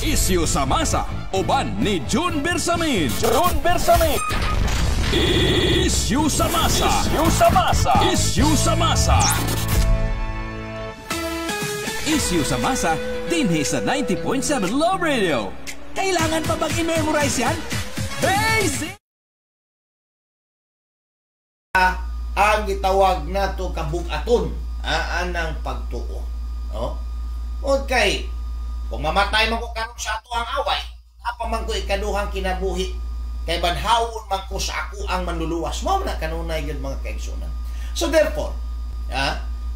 Isyu sa masa, uban ni June Bersamin. June Bersamin. Isyu sa masa. Isyu sa masa. Isyu sa masa. Isyu sa masa, dinhi sa 90.7 Love Radio. Kailangan pa bang i-memorize yan? Basic! Ang gitawag nato kabugaton anang pagtuo, no? Okay, kung mamatay man ko karon sa ato ang away, apa man ko ikaduhang kinabuhi kay banhawon man ko sa ako ang manluluwas mo na kanunay gyud, mga kaigsunan. So therefore,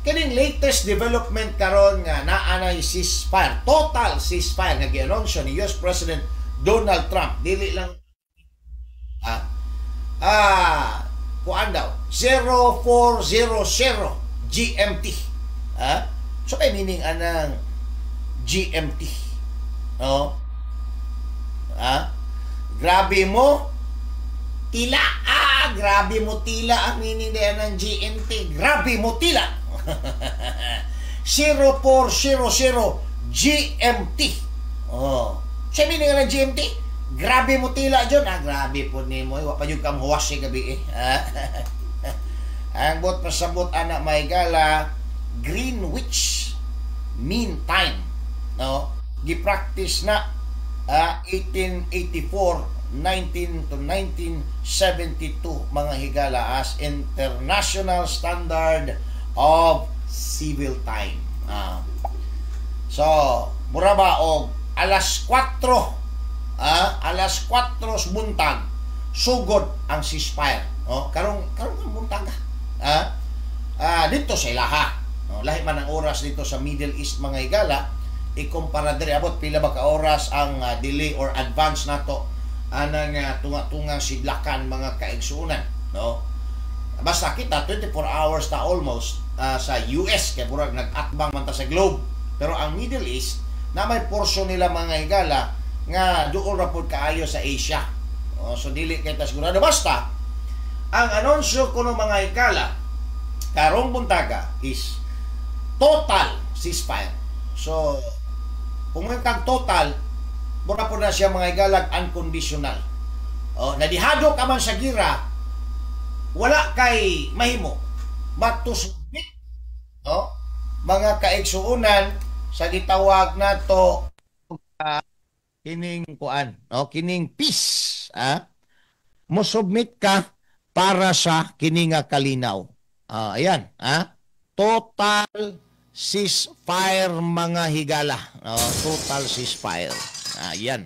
kining latest development karon nga naa nay ceasefire, total ceasefire nga gi-anunsyo ni US President Donald Trump, dili lang kuan daw, 0400 GMT. So kay meaning anang GMT, no? Grabe mo tila. Grabe mo tila ang meaning diyan ng GMT. Grabe mo tila. 0400 GMT. Oh, sa meaning ng GMT, grabe mo tila dyan. Grabe po nimo. Wa pa jud kam huwas si gabi eh. Ang buot pasabot ana, may gala, Greenwich Mean Time, no? Gi-practice na 1884 19 to 1972, mga higala, as international standard of civil time. So, mura ba og alas 4, alas 4 sa buntag sugod ang ceasefire, no? Karong karong ang buntag dito sa ilaha, no? Lahi man ang oras dito sa Middle East, mga higala, ikumpara diri, abot pila ba ka oras ang delay or advance nato anang tunga-tungang sidlakan, mga kaigsuonan, no? Basta kita 24 hours ta almost sa US kay murag nag-atbang man ta sa globe, pero ang Middle East na may porsyon nila, mga higala, nga duol ra pod kaayo sa Asia. Oh, so dili kay ta sigurado, basta ang anunsyo kuno, mga higala, karong buntaga is total ceasefire. So kung may kag total, mura po na siya, mga higalag, unconditional. Oh, nadihado ka man sa gira, wala kay mahimo but to submit, no, mga kaigsuonan, sa gitawag nato kining kuan, no, kining peace. Mo submit ka para sa kini nga kalinaw. Ayan, total ceasefire, mga higala. Oh, total ceasefire. Ayan.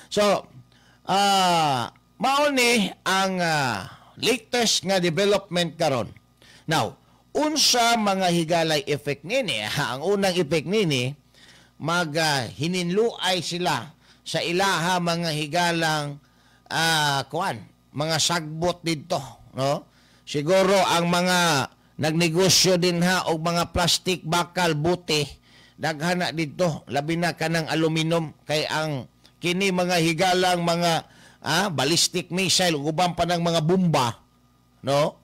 So, mao ni ang latest nga development karon. Now, unsa, mga higalay, effect nini? Ang unang effect nini, mag hininluay sila sa ilaha, mga higalang, kuan, mga sagbot dito, no? Siguro ang mga nagnegosyo din ha og mga plastic, bakal, buti, daghan na dito, labi na kanang aluminum, kay ang kini, mga higalang, mga ballistic missile ug uban pa ng mga bomba, no,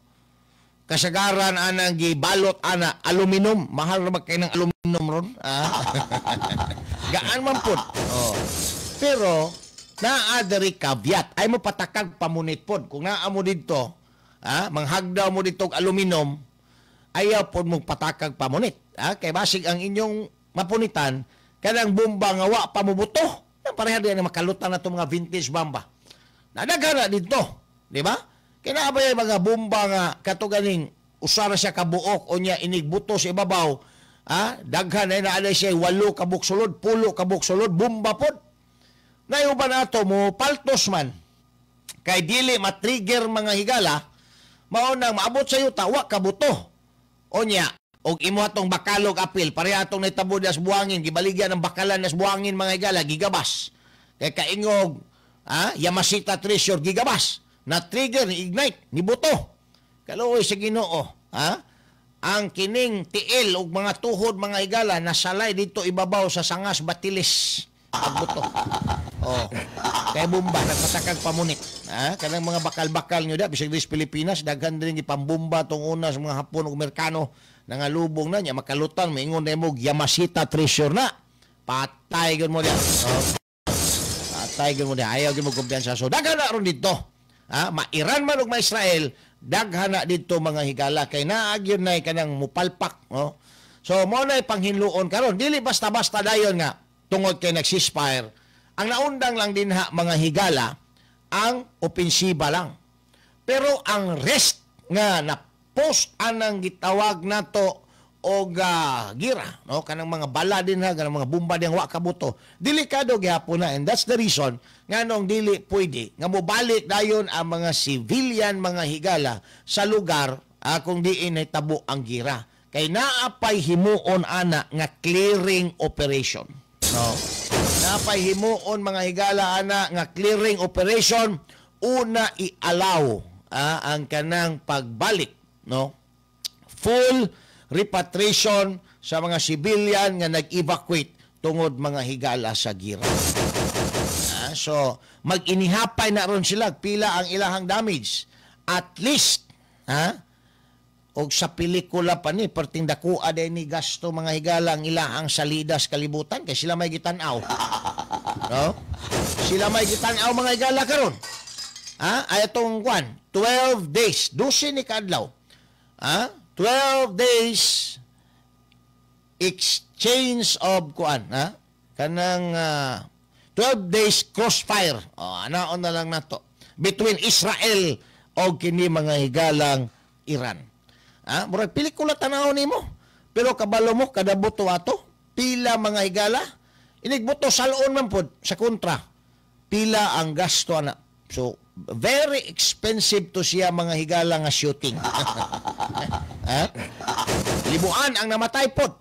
kasagaran anang gibalot ana aluminum. Mahal ra ba kay ng aluminum ron? Gaan man pud. Oh. Pero naa diri caveat, ay mo patakag pamunit pod. Kung naa mo didto, manghagdaw mo dito og aluminum, ayaw pod mo patakag pamunit. Kay basig ang inyong mapunitan kanang bomba nga wa pa mobuto. Pareha din makalutan na itong mga vintage bomba. Nadaghan na dito, di ba? Kaya ba yung mga bomba nga kato ganing usa ra siya kabuok, unya inigbuto sa ibabaw, daghan na naa siya walo kabuk sulod, 10 kabuk sulod, bomba pod. Nayo ba nato mo paltos man kay dili ma-trigger, mga higala, mao nang maabot sa yuta wa kabuto. Unya og imo atong bakalog apil, pareha atong nahitabo sa buhangin, gibaligyan ng bakalan nas buhangin, mga higala, gigabas. Kay kaingog Yamashita Treasure, gigabas na trigger, ni ignite, ni buto. Kaluoy sa Ginoo, ha? Ang kining tiil ug mga tuhod, mga higala, nasalay dito ibabaw sa sangas batilis pagbuto. Oh. Kay bomba nagpatakag pamunit. Ha? Kanang mga bakal-bakal nyo da bisag diri sa Pilipinas, daghan din gipambomba tong una sa mga Hapon ug Amerikano, nangalubong na niya, makalutan, maingon na mo Yamashita Treasure na. Patay gyud mo diha. No? Patay gyud mo diha. Ayaw gyud mo kumpiyansa. So daghan na ron dito. Ha? Ma-Iran man ug ma-Israel, daghan na dito, mga higala, kay naa gyud na kanang mupalpak, no? So mo na panghinluon karon, dili basta-basta dayon nga tungod kay nag-ceasefire. Ang naundang lang dinha, mga higala, ang opensiba lang. Pero ang rest nga na post anang gitawag nato og gira, no, kanang mga bala dinha, kanang mga bomba diyang wa kabuto, delikado gihapon na, and that's the reason nganong dili pwede nga mobalik dayon ang mga civilian, mga higala, sa lugar kung diin nahitabo ang gira, kay naa pay himuon ana nga clearing operation, no? Naa pay himuon, mga higala, ana nga clearing operation una i-allow ang kanang pagbalik, no, full repatriation sa mga civilian nga nag-evacuate tungod, mga higala, sa gira. So mag-inihapay na ron sila pila ang ilahang damage. At least, ha? Og sa pelikula pa ni perting dakua day ni gasto, mga higala, ang ilahang salidas kalibutan kay sila may gitan-aw. No? Sila may gitan-aw, mga higala, karon. Ha? Ay atong kwan, 12 days, 12 ni kaadlaw. Ha? 12 days exchange of kuan, ha? Kanang 12 days crossfire. Oh, anaon na lang nato between Israel o kini, mga higalang, Iran. Ha? Murag pelikula tanaw nimo. Pero kabalo mo kada buto ato, pila, mga higala? Inigbuto salon man pod sa kontra. Pila ang gasto ana. So very expensive to siya, mga higala, nga shooting. Ha? Libuan ang namatay pod.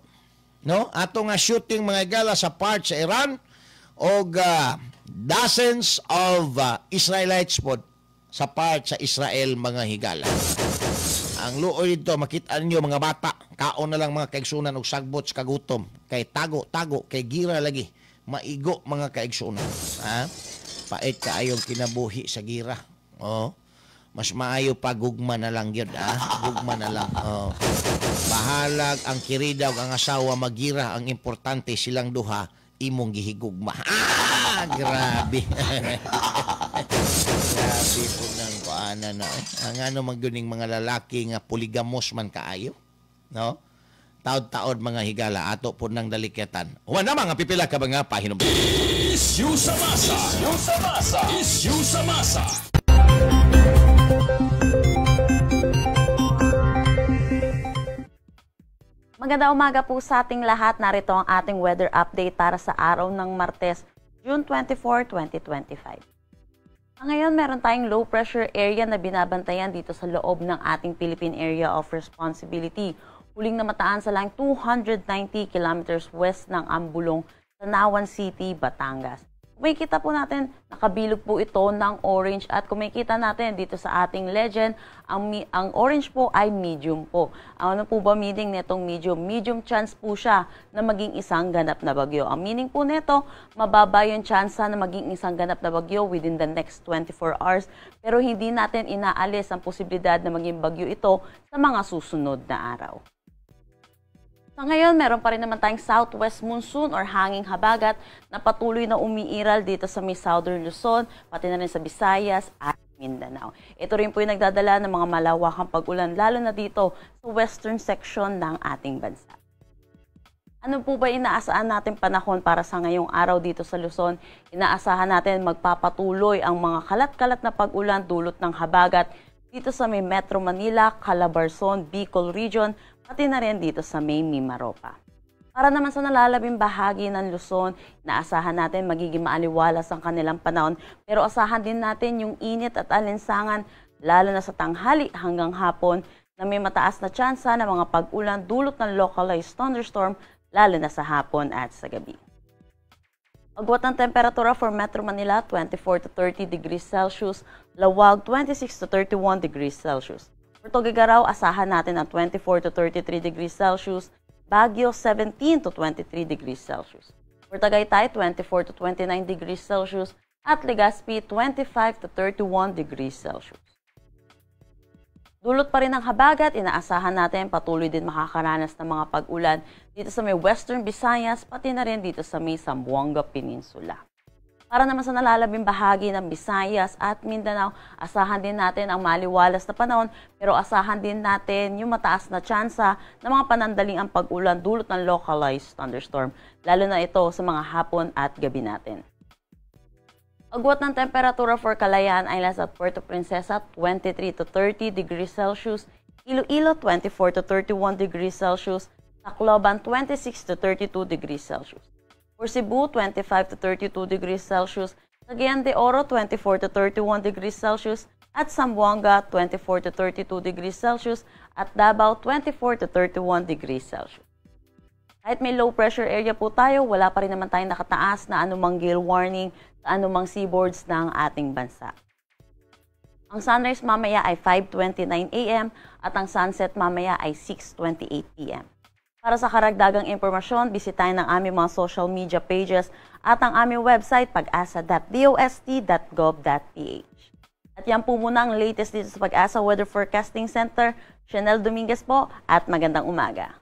No? Ato nga shooting, mga higala, sa part sa Iran og dozens of Israelites pod sa part sa Israel, mga higala. Ang luoy dito, makita ninyo mga bata, kaon na lang, mga kaigsunan, og sagbot sa kagutom. Kay tago, tago, kay gira lagi. Maigo, mga kaigsunan. Ha? Pait kaayong kinabuhi sa gira. Oh. Mas maayo pa gugma na lang yun. Ha? Gugma na lang. Oh. Bahalag ang kirida ug ang asawa magira, ang importante silang duha imong gihigugma. Ah, grabe. Grabe po ng kuana na. Eh. Ang ano magyuning mga lalaki nga polygamous man kaayo. No? Taod-taod, mga higala, ato po ng dalikyatan. Wala mga pipila ka mga pahinom. Issue sa masa. Issue sa masa. Issue sa masa. Magandang umaga po sa ating lahat. Narito ang ating weather update para sa araw ng Martes, June 24, 2025. Ngayon, meron tayong low pressure area na binabantayan dito sa loob ng ating Philippine Area of Responsibility. Huling namataan sa lang 290 kilometers west ng Ambulong, Tanawan City, Batangas. Kung makikita po natin, nakabilog po ito ng orange, at kung makikita natin dito sa ating legend, ang orange po ay medium po. Ano po ba meaning nitong medium? Medium chance po siya na maging isang ganap na bagyo. Ang meaning po nito, mababa yung chance na maging isang ganap na bagyo within the next 24 hours. Pero hindi natin inaalis ang posibilidad na maging bagyo ito sa mga susunod na araw. Sa ngayon, meron pa rin naman tayong southwest monsoon or hanging habagat na patuloy na umiiral dito sa may southern Luzon, pati na rin sa Visayas at Mindanao. Ito rin po yung nagdadala ng mga malawakang pag-ulan, lalo na dito sa western section ng ating bansa. Ano po ba inaasahan natin panahon para sa ngayong araw dito sa Luzon? Inaasahan natin magpapatuloy ang mga kalat-kalat na pag-ulan dulot ng habagat dito sa may Metro Manila, Calabarzon, Bicol Region, pati na rin dito sa may Mimaropa. Para naman sa nalalabing bahagi ng Luzon, inaasahan natin magiging maaliwalas ang kanilang panahon, pero asahan din natin yung init at alinsangan lalo na sa tanghali hanggang hapon na may mataas na tsansa ng mga pag-ulan dulot ng localized thunderstorm lalo na sa hapon at sa gabi. Agwat ng temperatura for Metro Manila, 24 to 30 degrees Celsius, Laoag, 26 to 31 degrees Celsius. For Tuguegarao, asahan natin ang 24 to 33 degrees Celsius, Baguio, 17 to 23 degrees Celsius. For Tagaytay, 24 to 29 degrees Celsius, at Legazpi, 25 to 31 degrees Celsius. Dulot pa rin ng habagat, inaasahan natin patuloy din makakaranas ng mga pag-ulan dito sa may Western Visayas, pati na rin dito sa may Zamboanga Peninsula. Para naman sa nalalabing bahagi ng Visayas at Mindanao, asahan din natin ang maliwalas na panahon, pero asahan din natin yung mataas na tsansa ng mga panandaling ang pag-ulan dulot ng localized thunderstorm, lalo na ito sa mga hapon at gabi natin. Agwat ng temperatura for Kalayaan Islands at Puerto Princesa, 23 to 30 degrees Celsius, Iloilo, 24 to 31 degrees Celsius, Tacloban, 26 to 32 degrees Celsius. For Cebu, 25 to 32 degrees Celsius, Cagayan de Oro, 24 to 31 degrees Celsius, at Zamboanga, 24 to 32 degrees Celsius, at Davao, 24 to 31 degrees Celsius. Kahit may low pressure area po tayo, wala pa rin naman tayong nakataas na anumang gale warning sa anumang seaboards ng ating bansa. Ang sunrise mamaya ay 5:29 a.m. at ang sunset mamaya ay 6:28 p.m. Para sa karagdagang impormasyon, bisitahin ang aming mga social media pages at ang aming website pagasa.dost.gov.ph. At yan po muna ang latest dito sa PAGASA Weather Forecasting Center. Chanel Dominguez po at magandang umaga.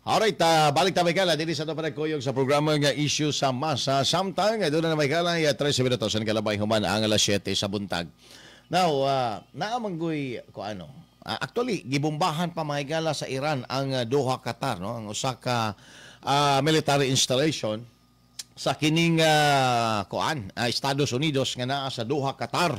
Alright, balik ta, Michaela, dili sa ito panagkuyog sa programa nga Issue sa Masa. Samtang, doon na, Michaela, 13 minutos, ang kalabay human ang alas 7 sa buntag. Now, naamanggoy ko ano, actually, gibombahan pa, Michaela, sa Iran ang Doha, Qatar, no? Ang usa ka military installation sa kining kuan, Estados Unidos nga naa sa Doha, Qatar.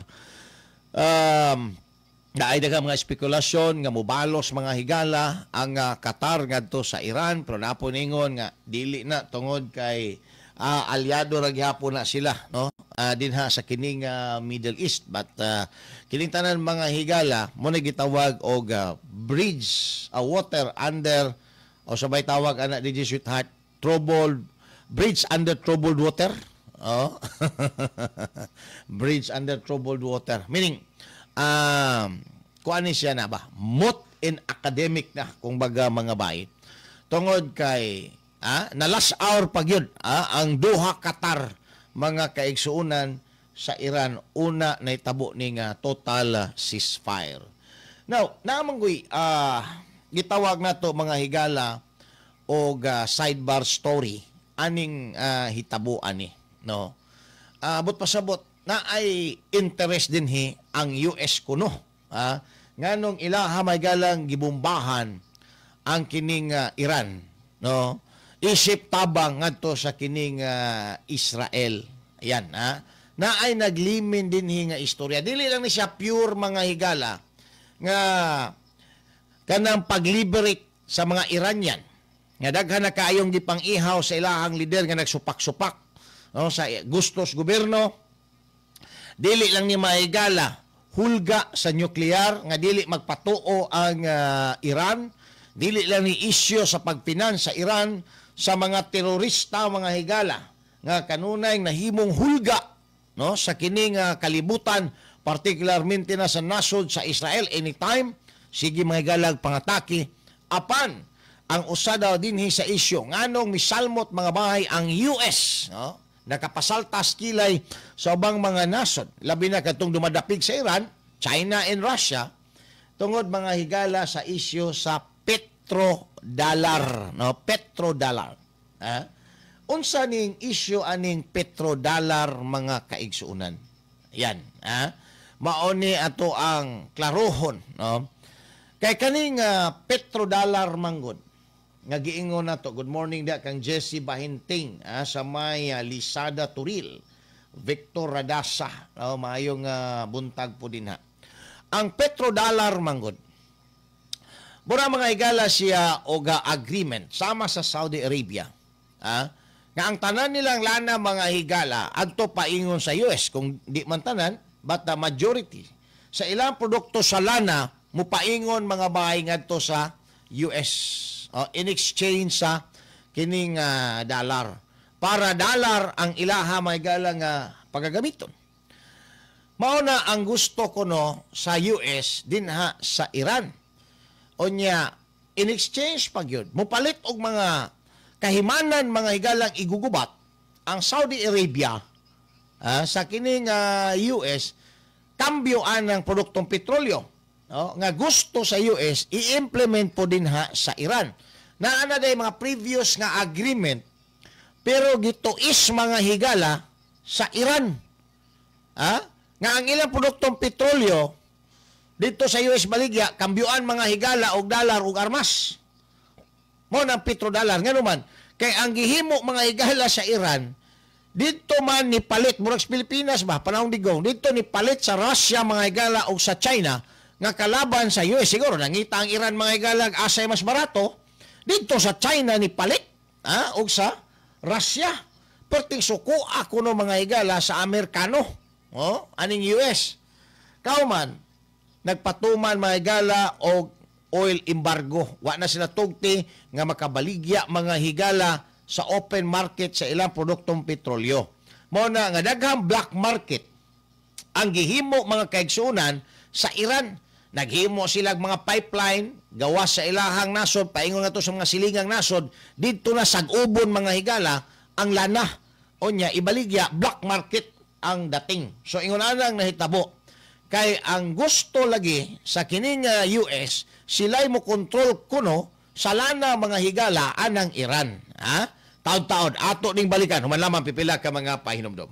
Naay daghang mga spekulasyon nga mubalos, mga higala, ang Qatar ngadto sa Iran, pero napo ningon nga dili na tungod kay alyado ra gihapon na sila, no, dinha sa kining Middle East. But kining tanan, mga higala, mo na gitawag og bridge a water under o sabay tawag ana, DJ Sweetheart, troubled bridge under troubled water. Oh, bridge under troubled water meaning kuan ni siya na ba, moot in academic na kung baga, mga bay, tungod kay na last hour pag yun ang Doha, Qatar, mga kaigsuonan, sa Iran una naitabo ni nga total ceasefire. Now, naamanggoy gitawag nato, mga higala, og sidebar story aning hitabo ani, no? But pasabot na ay interest din hi ang US kuno nganong ilaha may galang gibombahan ang kining Iran, no, isip tabang ngadto sa kining Israel. Ayan, na ay naglimin din hi nga istorya. Dili lang ni siya pure, mga higala, nga kanang pagliberate sa mga Iranian nga daghan na kaayong gipang-ihaw sa ilahang lider nga nagsupak-supak, no, sa gustos gobyerno. Dili lang ni mahigala hulga sa nuklear nga dili magpatuo ang Iran. Dili lang ni isyu sa pagpinan sa Iran sa mga terorista, mga higala, nga kanunay nahimong hulga, no, sa kining kalibutan, particularmente na sa nasod sa Israel. Anytime sige, mga higalag, pangatake. Apan ang usa daw dinhi sa isyu nganong misalmot, mga bahay, ang US, no, nakapasaltas kilay sa ubang mga nasod, labi na katong dumadapig sa Iran, China and Russia, tungod, mga higala, sa isyu sa petrodollar, no? Petrodollar, ha? Unsa ning isyu aning petrodollar, mga kaigsuonan? Yan, ha, mao ni ato ang klarohon, no? Kay kaning petrodollar manggod nga giingon nato. Good morning da kang Jesse Bahinting sa may Lisada Turil, Victor Radasa, no, maayong buntag po din ha. Ang petrodollar manggod, mura, mga higala, siya og agreement sama sa Saudi Arabia nga ang tanan nilang lana, mga higala, adto paingon sa US, kung di man tanan, but the majority sa ilang produkto sa lana mupaingon, mga bahay, ngadto sa US in exchange sa kining dollar, para dollar ang ilaha, may gala, nga pagagamiton. Mao na ang gusto kuno sa US dinha sa Iran. Unya in exchange pag yun mupalit og mga kahimanan, mga higalang igugubat. ang Saudi Arabia sa kining US kambyo anang produktong petrolyo, no, nga gusto sa US i-implement po din ha sa Iran. Naa na day mga previous nga agreement pero gituis mga higala sa Iran. Nga ang ilang produktong petrolyo dito sa US baligya kambyuan mga higala og dollar og armas. Mo nang petrodollar ngano man kay ang gihimo mga higala sa Iran dito man ni palit murag sa Pilipinas ba panahon digong dito ni palit sa Russia mga higala og sa China nga kalaban sa US. Siguro nangita ang Iran mga higala asay mas barato dito sa China ni palit og sa Russia. Perting suko ako no mga higala sa Amerikano, oh, aning US. Kauman nagpatuman mga higala og oil embargo. Wa na sila tugti nga makabaligya mga higala sa open market sa ilang produktong petrolyo. Mao na nga daghang black market ang gihimo mga kaigsunan sa Iran. Naghimo sila mga pipeline gawas sa ilahang nasod paingon nga to sa mga silingang nasod didto na sag-ubon mga higala ang lana. Unya ibaligya black market ang dating. So ingon anang nahitabo kay ang gusto lagi sa kining US sila'y mo kontrol kuno sa lana mga higala anang Iran. Ha? Taod-taod ato ning balikan human lamang pipila ka mga pahinomdom.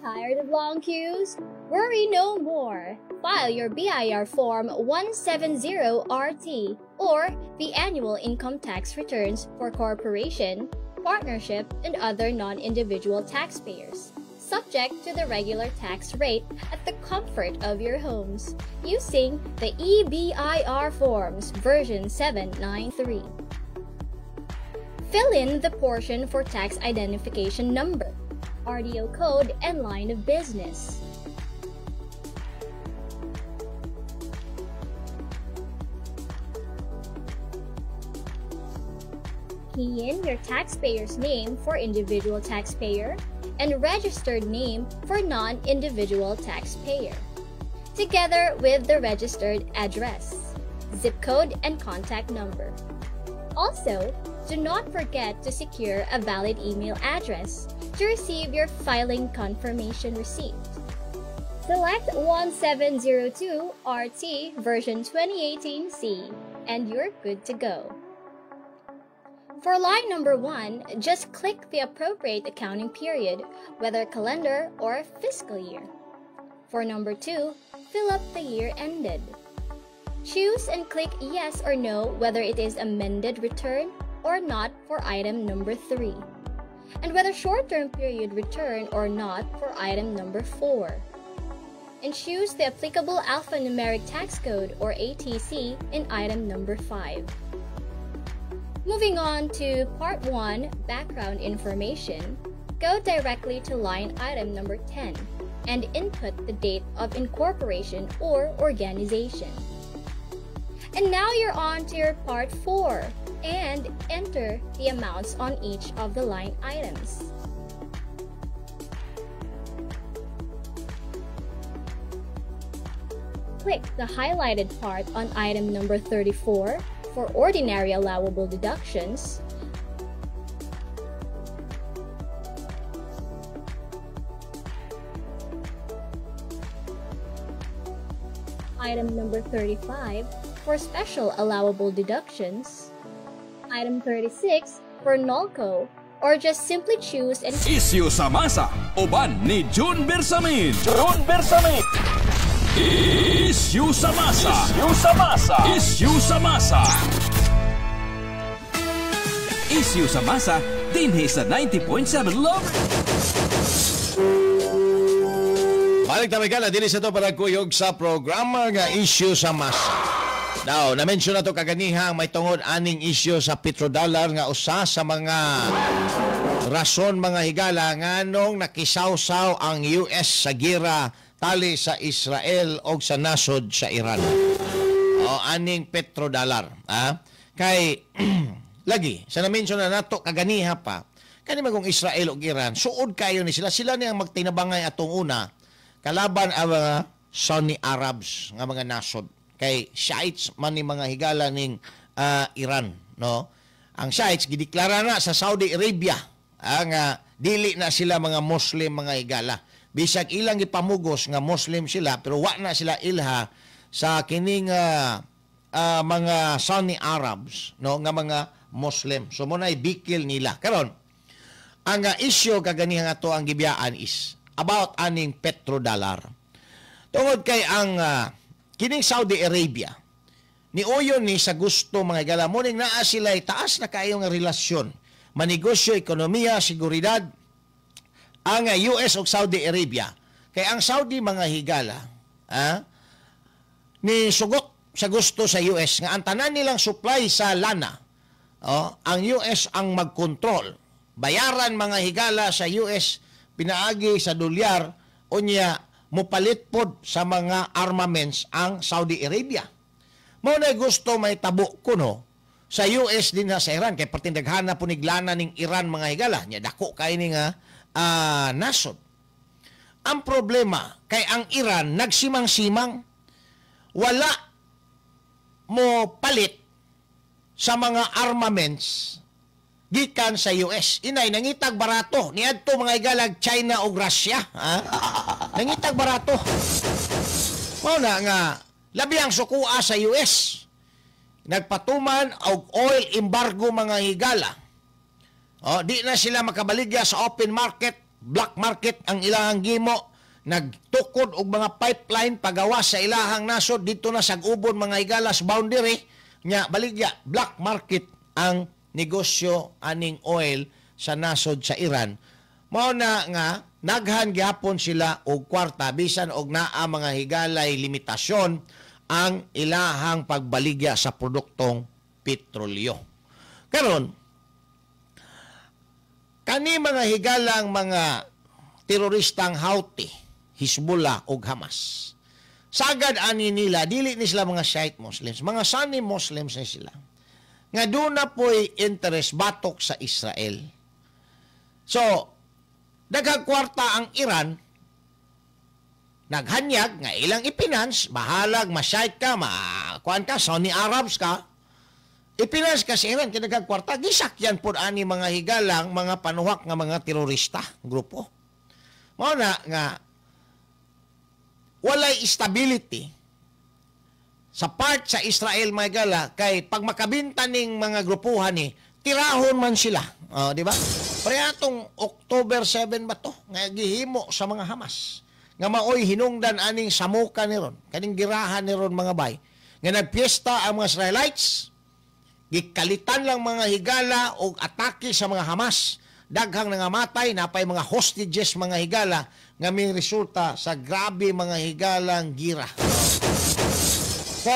Tired of long queues? Worry no more. File your BIR Form 170RT or the annual income tax returns for corporation, partnership, and other non-individual taxpayers, subject to the regular tax rate at the comfort of your homes, using the eBIR Forms version 793. Fill in the portion for tax identification number, RDO code, and line of business. Key in your taxpayer's name for individual taxpayer and registered name for non-individual taxpayer, together with the registered address, zip code, and contact number. Also, do not forget to secure a valid email address to receive your filing confirmation receipt. Select 1702 RT version 2018C and you're good to go. For line number 1, just click the appropriate accounting period, whether calendar or fiscal year. For number 2, fill up the year ended. Choose and click yes or no whether it is amended return or not for item number 3, and whether short-term period return or not for item number 4. And choose the applicable alphanumeric tax code or ATC in item number 5. Moving on to Part 1, Background Information, go directly to line item number 10 and input the date of incorporation or organization. And now you're on to your Part 4 and enter the amounts on each of the line items. Click the highlighted part on item number 34 for ordinary allowable deductions, item number 35 for special allowable deductions, item 36 for NOLCO, or just simply choose and Isyu sa masa, uban ni June Bersamin. June Bersamin. Isyu sa masa. Isyu sa masa. Isyu sa masa. Isyu sa masa dinhi sa 90.7 Love. Balik tayo ka na dinhi sa to para kuyog sa programa nga Isyu sa Masa. Now, na-mention na to kaganiha may tungod aning isyu sa petrodollar nga usa sa mga rason mga higala nganong nakisawsaw ang US sa gira tali sa Israel og sa nasod sa Iran. O aning petrodollar, ha? Kay lagi sa na-mention na nato kaganiha pa kani magong Israel og Iran, suod kayo ni sila, sila niyang magtinabangay atong una. Kalaban ang mga Sunni Arabs nga mga nasod kay Shiites man ni, mga higala, ning Iran, no? Ang Shiites gideklara na sa Saudi Arabia ang dili na sila mga Muslim, mga higala, bisag ilang gipamugos nga Muslim sila, pero wa na sila ilha sa kining mga Sunni Arabs, no, nga mga Muslim. So mo na bikil nila karon. Ang issue kaganiha nga to ang gibiyaan is about aning petrodollar tungod kay ang kining Saudi Arabia ni uyon ni sa gusto, mga higala, mo ning naa sila taas na kaayo nga relasyon, manegosyo, ekonomiya, seguridad, ang US ug Saudi Arabia. Kay ang Saudi, mga higala, ni sugot sa gusto sa US nga ang tanan nilang supply sa lana, oh, ang US ang magkontrol, bayaran, mga higala, sa US pinaagi sa dolyar. Unya mopalit pod sa mga armaments ang Saudi Arabia. Mao na gusto may tabo kuno sa US din na sa Iran kay perting daghan na punig lana ning Iran, mga higala, nya dako kay ni nga nasod. Ang problema kay ang Iran nagsimang-simang, wala mo palit sa mga armaments gikan sa US. Inay nangitag barato niadto, mga higalag, China o Russia, ha? Nangitag barato. Mao na nga labi ang sukua sa US. Nagpatuman og oil embargo, mga higala. Oh, di na sila makabaligya sa open market, black market ang ilahang gimo. Nagtukod og mga pipeline pagawas sa ilahang nasod dito na sa ubon, mga higala, sa boundary nya baligya black market ang negosyo aning oil sa nasod sa Iran. Mao na nga naghan gyapon sila og kwarta bisan og naa, mga higalay, limitasyon ang ilahang pagbaligya sa produktong petrolyo. Karon, kani, mga higalang, mga teroristang Houthi, Hezbollah ug Hamas. Sagad ani nila, dili ni sila mga Shiite Muslims, mga Sunni Muslims ni sila. Nga doon na po'y interest batok sa Israel. So, daghang kwarta ang Iran, naghanyag nga ilang ipinance, bahalag, ma-Shiite ka, ma-kuan ka, Sunni Arabs ka, ipinance ka sa Iran, kay daghang kwarta, gisakyan po ani, mga higalang, mga panuhak nga mga terorista, grupo. Mao na nga walay stability sa part sa Israel, mga higala, kay pag makabinta ning mga grupuhan ni tirahon man sila. Oh, di ba? Pero atong October 7 ba to nga gihimo sa mga Hamas nga maoy hinungdan aning samuka ni ron, kaning girahan ni ron, mga bay, nga nagpiesta ang mga Israelites, gikalitan lang, mga higala, og atake sa mga Hamas, daghang nangamatay, napay mga hostages, mga higala, nga may resulta sa grabe, mga higalang, gira. So,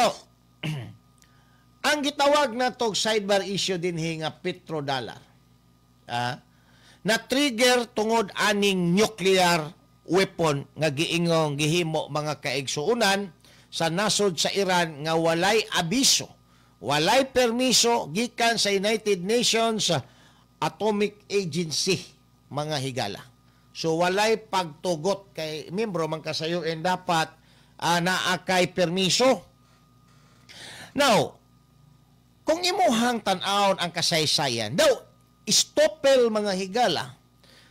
ang gitawag na tog sidebar issue dinhi nga petrodollar, na trigger tungod aning nuclear weapon nga giingong gihimo, mga kaigsuunan, sa nasod sa Iran nga walay abiso, walay permiso gikan sa United Nations Atomic Agency, mga higala. So walay pagtugot kay membro man ka sa UN, dapat naa kay permiso. Now, kung imuhang tan-awon ang kasaysayan, daw estoppel, mga higala,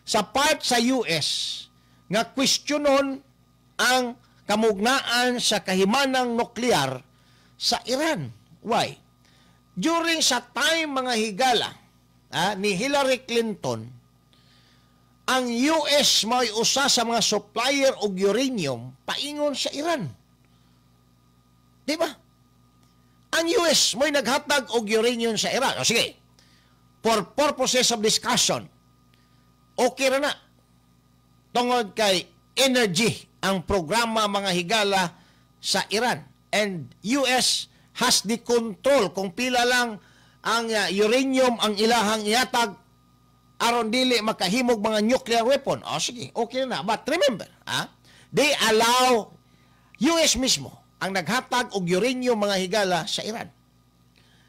sa part sa US nga kwestiyonon ang kamugnaan sa kahimanang nuklear sa Iran. Why? During sa time, mga higala, ni Hillary Clinton, ang US may usa sa mga supplier og uranium paingon sa Iran. Di ba? Ang US mo'y naghatag og uranium sa Iran. O sige, for purposes of discussion, okay ra na. Tungod kay energy ang programa, mga higala, sa Iran. And US has the control kung pila lang ang uranium ang ilahang ihatag aron dili makahimog mga nuclear weapon. O sige, okay na. But remember, they allow, US mismo ang naghatag og uranium, mga higala, sa Iran.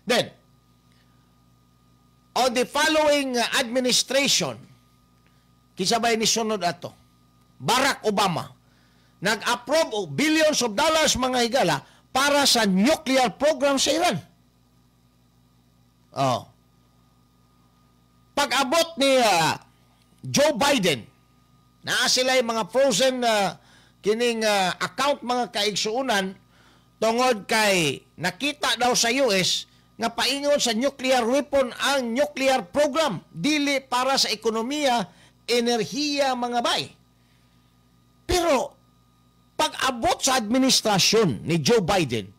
Then, on the following administration, kinsa bay ni sunod ato? Barack Obama. Nag-approve og billions of dollars, mga higala, para sa nuclear program sa Iran. Oh. Pag-abot ni Joe Biden, naa sila yung mga frozen kining account, mga kaigsuunan, tungod kay nakita daw sa US nga paingon sa nuclear weapon ang nuclear program, dili para sa ekonomiya, enerhiya, mga bay. Pero pag-abot sa administrasyon ni Joe Biden,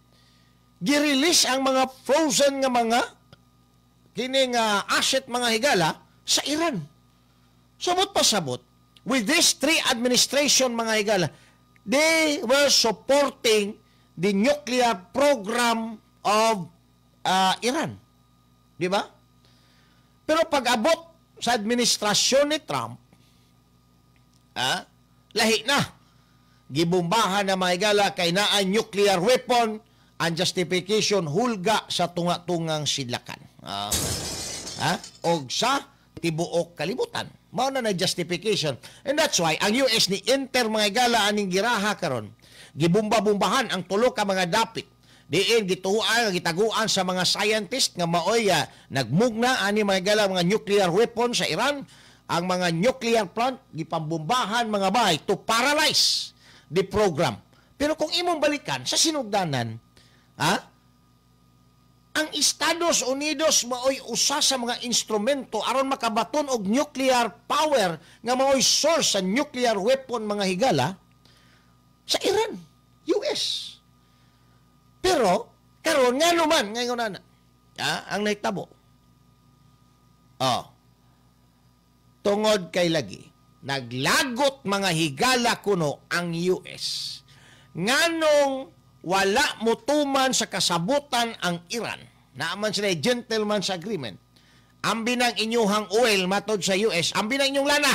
gi-release ang mga frozen nga mga kining asset, mga higala, sa Iran. Sumot pasabot, with this three administration, mga higala, they were supporting the nuclear program of Iran. Di ba? Pero pag abot sa administrasyon ni Trump, lahi na. Gibombahan na, mga higala, kay naa nuclear weapon, ang justification hulga sa tunga-tungang sidlakan. Ha? Og sa tibuok kalibutan. Mao na na justification. And that's why ang US ni enter, mga higala, aning giraha karon. Gibumba-bumbahan ang tulo ka mga dapit. Diin gituan, gitaguan sa mga scientist nga maoy nagmugna ani, mga higala, mga nuclear weapon sa Iran, ang mga nuclear plant gipambumbahan, mga bay, to paralyze the program. Pero kung imong balikan sa sinugdanan, ha? Ang Estados Unidos maoy usa sa mga instrumento aron makabaton og nuclear power nga maoy source sa nuclear weapon, mga higala, sa Iran, US. Pero karon, ngano man ngayon na ang nahitabo? Oh. Tungod kay lagi naglagot, mga higala, kuno ang US. Nganong wala mutuman sa kasabutan ang Iran? Naaman sila gentleman's agreement. Ambi ng inyuhang oil, matod sa US, ambi ng inyong lana.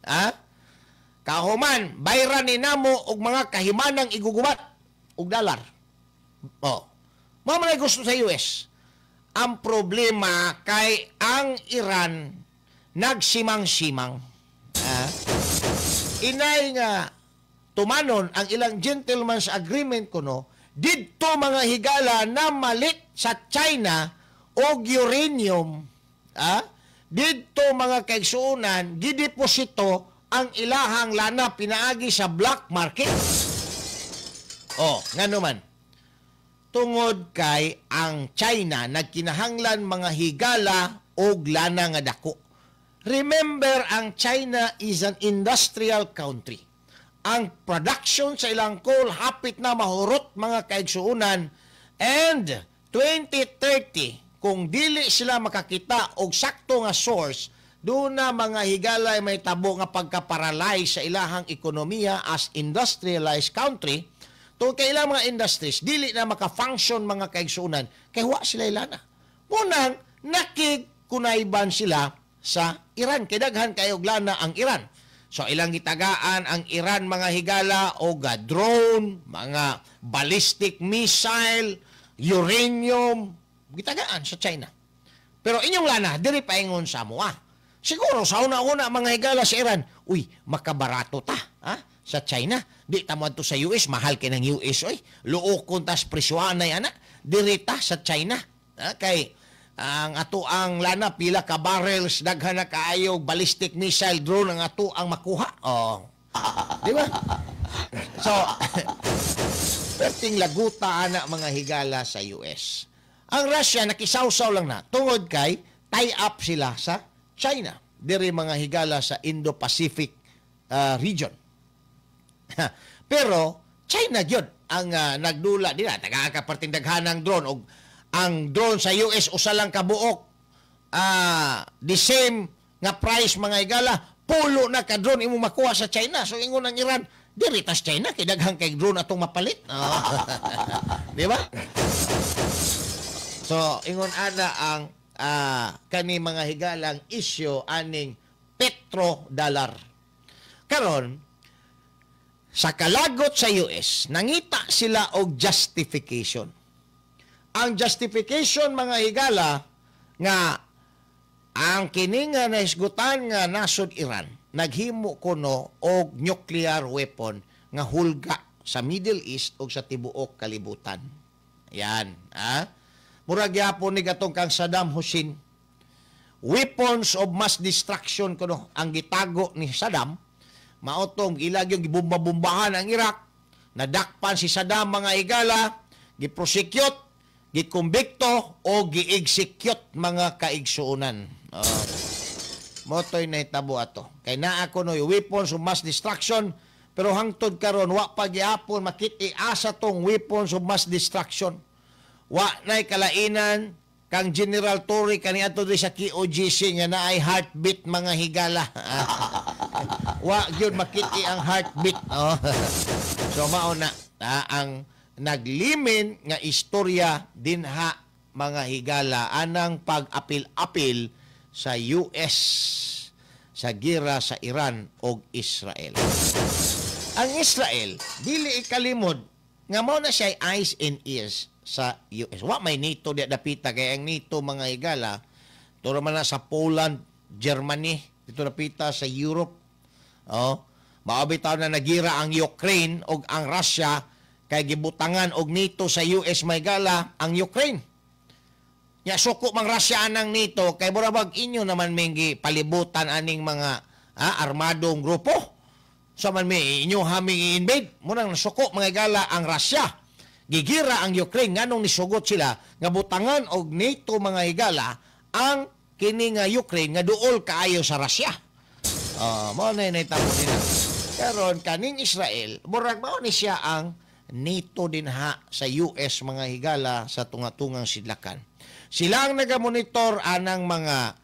Ha? Kahuman, bayran ni namo og mga kahimanang igugubat og dalar. Oh. Mao man gusto sa US. Ang problema kay ang Iran nagsimang-simang. Ha? Inay nga tumanon ang ilang gentleman's agreement kuno didto, mga higala, na malit sa China og uranium, didto, mga kaigsuonan, gideposito ang ilahang lana pinaagi sa black market. Oh, ngano man? Tungod kay ang China nagkinahanglan, mga higala, og lana nga dako. Remember, ang China is an industrial country. Ang production sa ilang coal hapit na mahurot, mga kaigsuunan, and 2030, kung dili sila makakita og sakto nga source, doon na, mga higala, may tabo nga pagka-paralyze sa ilahang ekonomiya as industrialized country tungod kay ilang mga industries dili na maka-function, mga kaigsuunan, kay wa sila ilana. Munang nakigkunayban sila sa Iran kay daghan kayo lana ang Iran. So ilang gitagaan ang Iran, mga higala, og drone, mga ballistic missile, uranium, gitagaan sa China. Pero inyong lana, diri paingon sa amoa. Siguro sa una-una, mga higala, sa Iran, uy, makabarato ta, ha? Sa China. Di ta mo sa US, mahal kay ng US oy. Luokon tas presyohan ana. Diri ta sa China. Ha? Kay ang ato ang lana, pila ka barrels, daghan na kaayo ballistic missile, drone ang ato ang makuha. Oh. Di ba? So, perting laguta ana, mga higala, sa US. Ang Russia nakisawsaw lang na tungod kay tie up sila sa China. Diri, mga higala, sa Indo-Pacific region. Pero China gyud ang nagdula nila, tagaan ka perting daghanang drone, og ang drone sa US usa lang kabuok, the same nga price, mga higala, pulo na ka drone imong makuha sa China. So ingon ang Iran, diri tas China kay daghan kay drone atong mapalit. Oh. Di ba? So ingon ana ang kani, mga higalang, isyu aning petrodollar. Karon, sa kalagot sa US, nangita sila og justification. Ang justification, mga higala, nga ang kini nga nahisgutan nga nasod Iran naghimo kuno og nuclear weapon. nga hulga sa Middle East o sa tibuok kalibutan. Yan, ha? Murag gyapon ni katong kang Saddam Hussein. Weapons of mass destruction kuno ang gitago ni Saddam. Mao tong ilag yung gibumba-bumbahan ang Iraq. Nadakpan si Saddam, mga higala, giprosecute, gikumbikto o gi-execute, mga kaigsuonan. Mao to'y nahitabo ato. Kay naa kuno'y weapons of mass destruction, pero hangtod karon wa pa gihapon makit-i asa tong weapons of mass destruction. Wa na'y kalainan kang General Torre kaniadto diri sa KOJC nga naay heartbeat, mga higala. Wa gyud makit-i ang heartbeat. Oh. So mao na ang naglimin nga istorya dinha, mga higala, anang pag-apil-apil sa US sa gira sa Iran og Israel. Ang Israel dili ikalimod nga mao na siya eyes and ears sa US. Wa may NATO di dapita kay ang NATO, mga higala, turo man na sa Poland, Germany, dito dapita sa Europe. Oh, mao bitaw na nagira ang Ukraine og ang Russia kay gibutangan og NATO sa US may gala ang Ukraine. Nya suko mang Russia anang NATO kay murabag inyo naman minggi palibutan aning mga armadong grupo. Sa man mi inyo haming i-invade, munang nasuko, mga higala, ang Russia. Gigira ang Ukraine nganong nisugot sila nga butangan og NATO, mga higala, ang kini nga Ukraine nga duol kaayo sa Russia. Mao na nahitabo nila. Karon kaning Israel, murag mao ni siya ang NATO dinha sa US, mga higala, sa tunga-tungang sidlakan. Sila ang nagamonitor anang mga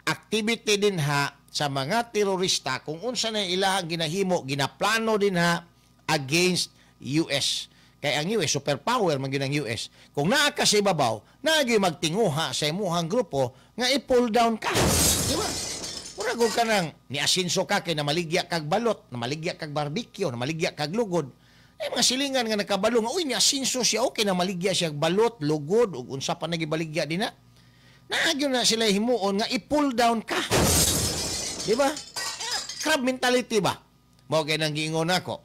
activity dinha sa mga terorista kung unsa na ilahang ginahimo, ginaplano dinha against US. Kay ang US, superpower man gyud ang US. Kung naa ka sa ibabaw, naa gyud magtinguha sa imuhang grupo nga i-pull down ka. Di ba? Murag og kanang niasinso ka kay namaligya kag balot, namaligya kag barbecue, namaligya kag lugod. Ay mga silingan nga nakabalo nga uy, niasinso siya, okay, namaligya siya og balot, lugod ug unsa pa nagibaligya dinha. Naa gyud na sila himuon nga i-pull down ka. Di ba? Crab mentality ba? Mao kay nang giingon nako.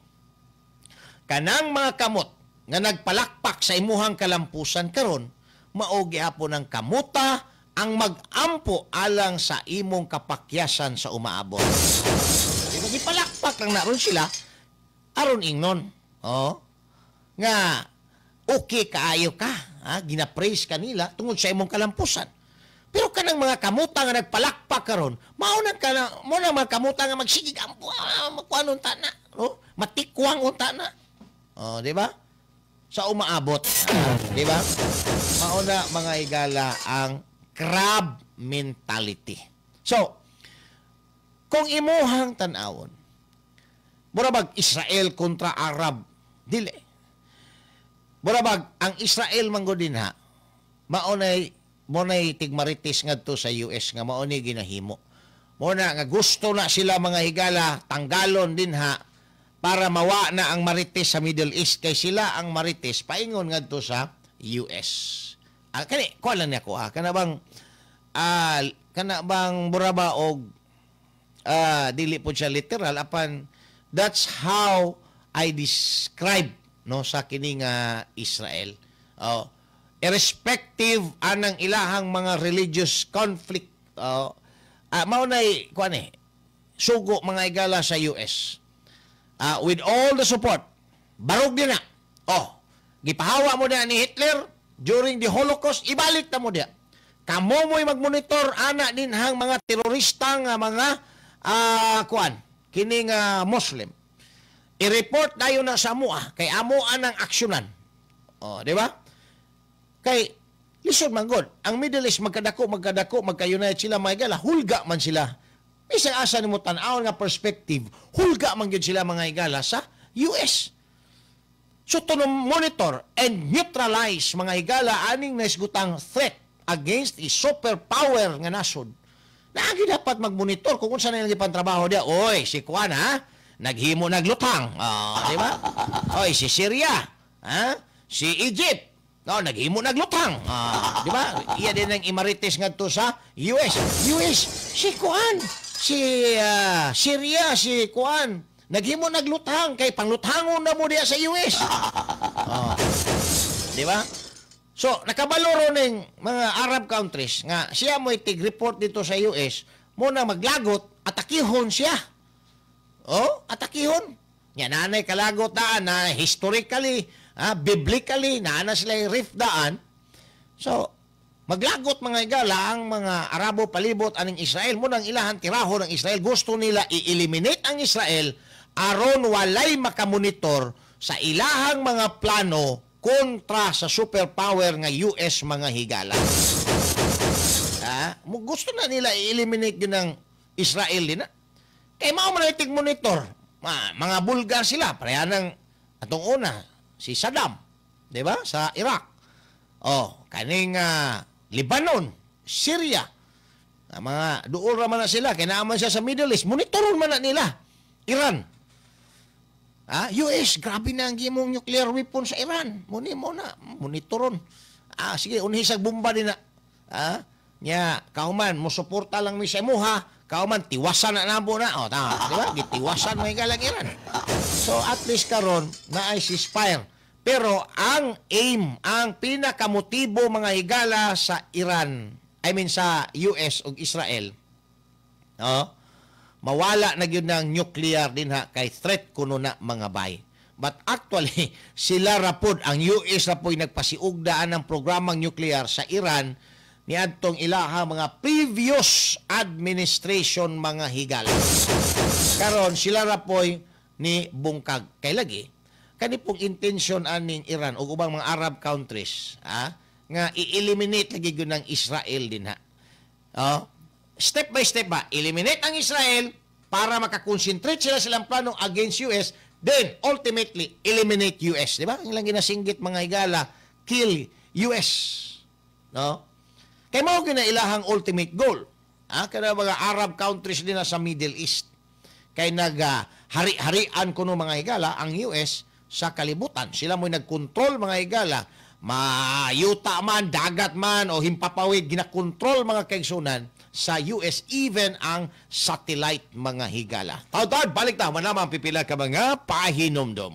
Kanang mga kamot nga nagpalakpak sa imuhang kalampusan karon, mao gihapon ang kamuta ang mag-ampo alang sa imong kapakyasan sa umaabot. Di ba gipalakpak lang naron sila aron ingnon? Oh, nga okay kaayo ka, ha? Gina-praise kanila tungod sa imong kalampusan. Pero kanang mga kamuta nga nagpalakpak karon, mao nang kana mo nang mga kamuta nga magsigig ampo, makuan unta na, no? Matikwang unta na. Oh, di ba? Sa umaabot, di ba? Mao na, mga higala, ang crab mentality. So, kung imuhang tan-awon, mura bag Israel kontra Arab, dili. Mura bag ang Israel man gud dinha, mao nay mo nay tigmarites ngadto sa US nga mao ni ginahimo. Mo na nga gusto na sila, mga higala, tanggalon dinha para mawa na ang marites sa Middle East kay sila ang marites paingon ngadto sa US. Kani ko lang niya ko kana bang mura ba og dili po siya literal, apan that's how I describe, no, sa kini nga Israel. Oh, irrespective anang ilahang mga religious conflict, oh, mao nay kuan eh sugo, mga higala, sa US. With all the support, barog din na. Oh, gipahawa mo na ni Hitler during the Holocaust, ibalik na mo diya. Kamo mo'y magmonitor ana din hang mga terorista nga mga kuan kini nga Muslim. I-report dayon na sa amoa kay amo anang aksyonan. Oh, di ba? Kay lisod man gud. Ang Middle East magkadako, magkadako, magka-unite sila, mga higala, hulga man sila. Bisan asa nimo tan-awon nga perspective, hulga man gyud sila, mga higala, sa US. So to monitor and neutralize, mga higala, aning naisgutang threat against a superpower nga nasod. Naagi dapat magmonitor kung unsa na ilang trabaho diya. Oy, si Kuan ha, naghimo naglutang. Oh, di ba? Oy, si Syria, ha? Si Egypt, no, naghimo naglutang. Ah, di ba? Iya din ang imarites ngadto sa US. US, si Kuan, si Syria, si Kuan, Naghimo nagluthang kay panglutangon na mo diya sa US. Oh. Di ba? So, nakabalo ro ning mga Arab countries nga siya mo'y tig-report dito sa US, mo na maglagot, atakihon siya. Oh, atakihon. Nya nanay kalagot daan na historically, biblically, naana sila yung rift daan. So, maglagot mga higala ang mga Arabo palibot aning Israel. Mo nang ilahan tiraho ng Israel. Gusto nila i-eliminate ang Israel aron walay makamonitor sa ilahang mga plano kontra sa superpower nga US mga higala. Gusto na nila i-eliminate yun ng Israel din na. Kay mao man itig monitor. Mga Bulgar sila, pareha ng atong una, si Saddam, di ba? Sa Iraq. Oh, kaning Lebanon, Syria. Mga duol ra man na sila, kay naa man siya sa Middle East, monitoron man na nila. Iran. US, grabe na ang gimong nuclear weapon sa Iran. Muni mo na, monitoron. Sige, unhi sa bomba din na. Nya, kauman, mosuporta lang mi sa imuha, kauman, tiwasan na nabo na. O, tama, di ba? Gitiwasan mo galang Iran. So, at least karon na ay ceasefire. Pero ang aim, ang pinakamotibo mga higala sa Iran, I mean sa US ug Israel, no? Mawala na gyud ng nuclear din ha, kay threat kuno na mga bay. But actually, sila rapod, ang US rapoy nagpasiugdaan ng programang nuclear sa Iran niadtong ilaha mga previous administration mga higala. Karon sila rapoy ni bungkag. Kay lagi, kani pong intention aning Iran ug ubang mga Arab countries, nga i-eliminate lagi gyud ng Israel din ha. Oh, step by step ba, eliminate ang Israel para makakonsentrate sila silang plano against US, then ultimately eliminate US, di ba? Ang ilang ginasinggit mga higala, kill US. No? Kay mao gyud na ilahang ultimate goal. Kada mga Arab countries din na sa Middle East. Kay nag hari-harian kuno mga higala ang US sa kalibutan. Sila mo'y nagkontrol mga higala, mayuta man, dagat man o himpapawid, ginakontrol mga kaigsunan sa US, even ang satellite mga higala. Taud-taud, balik ta, manamang pipila ka mga pahinomdom.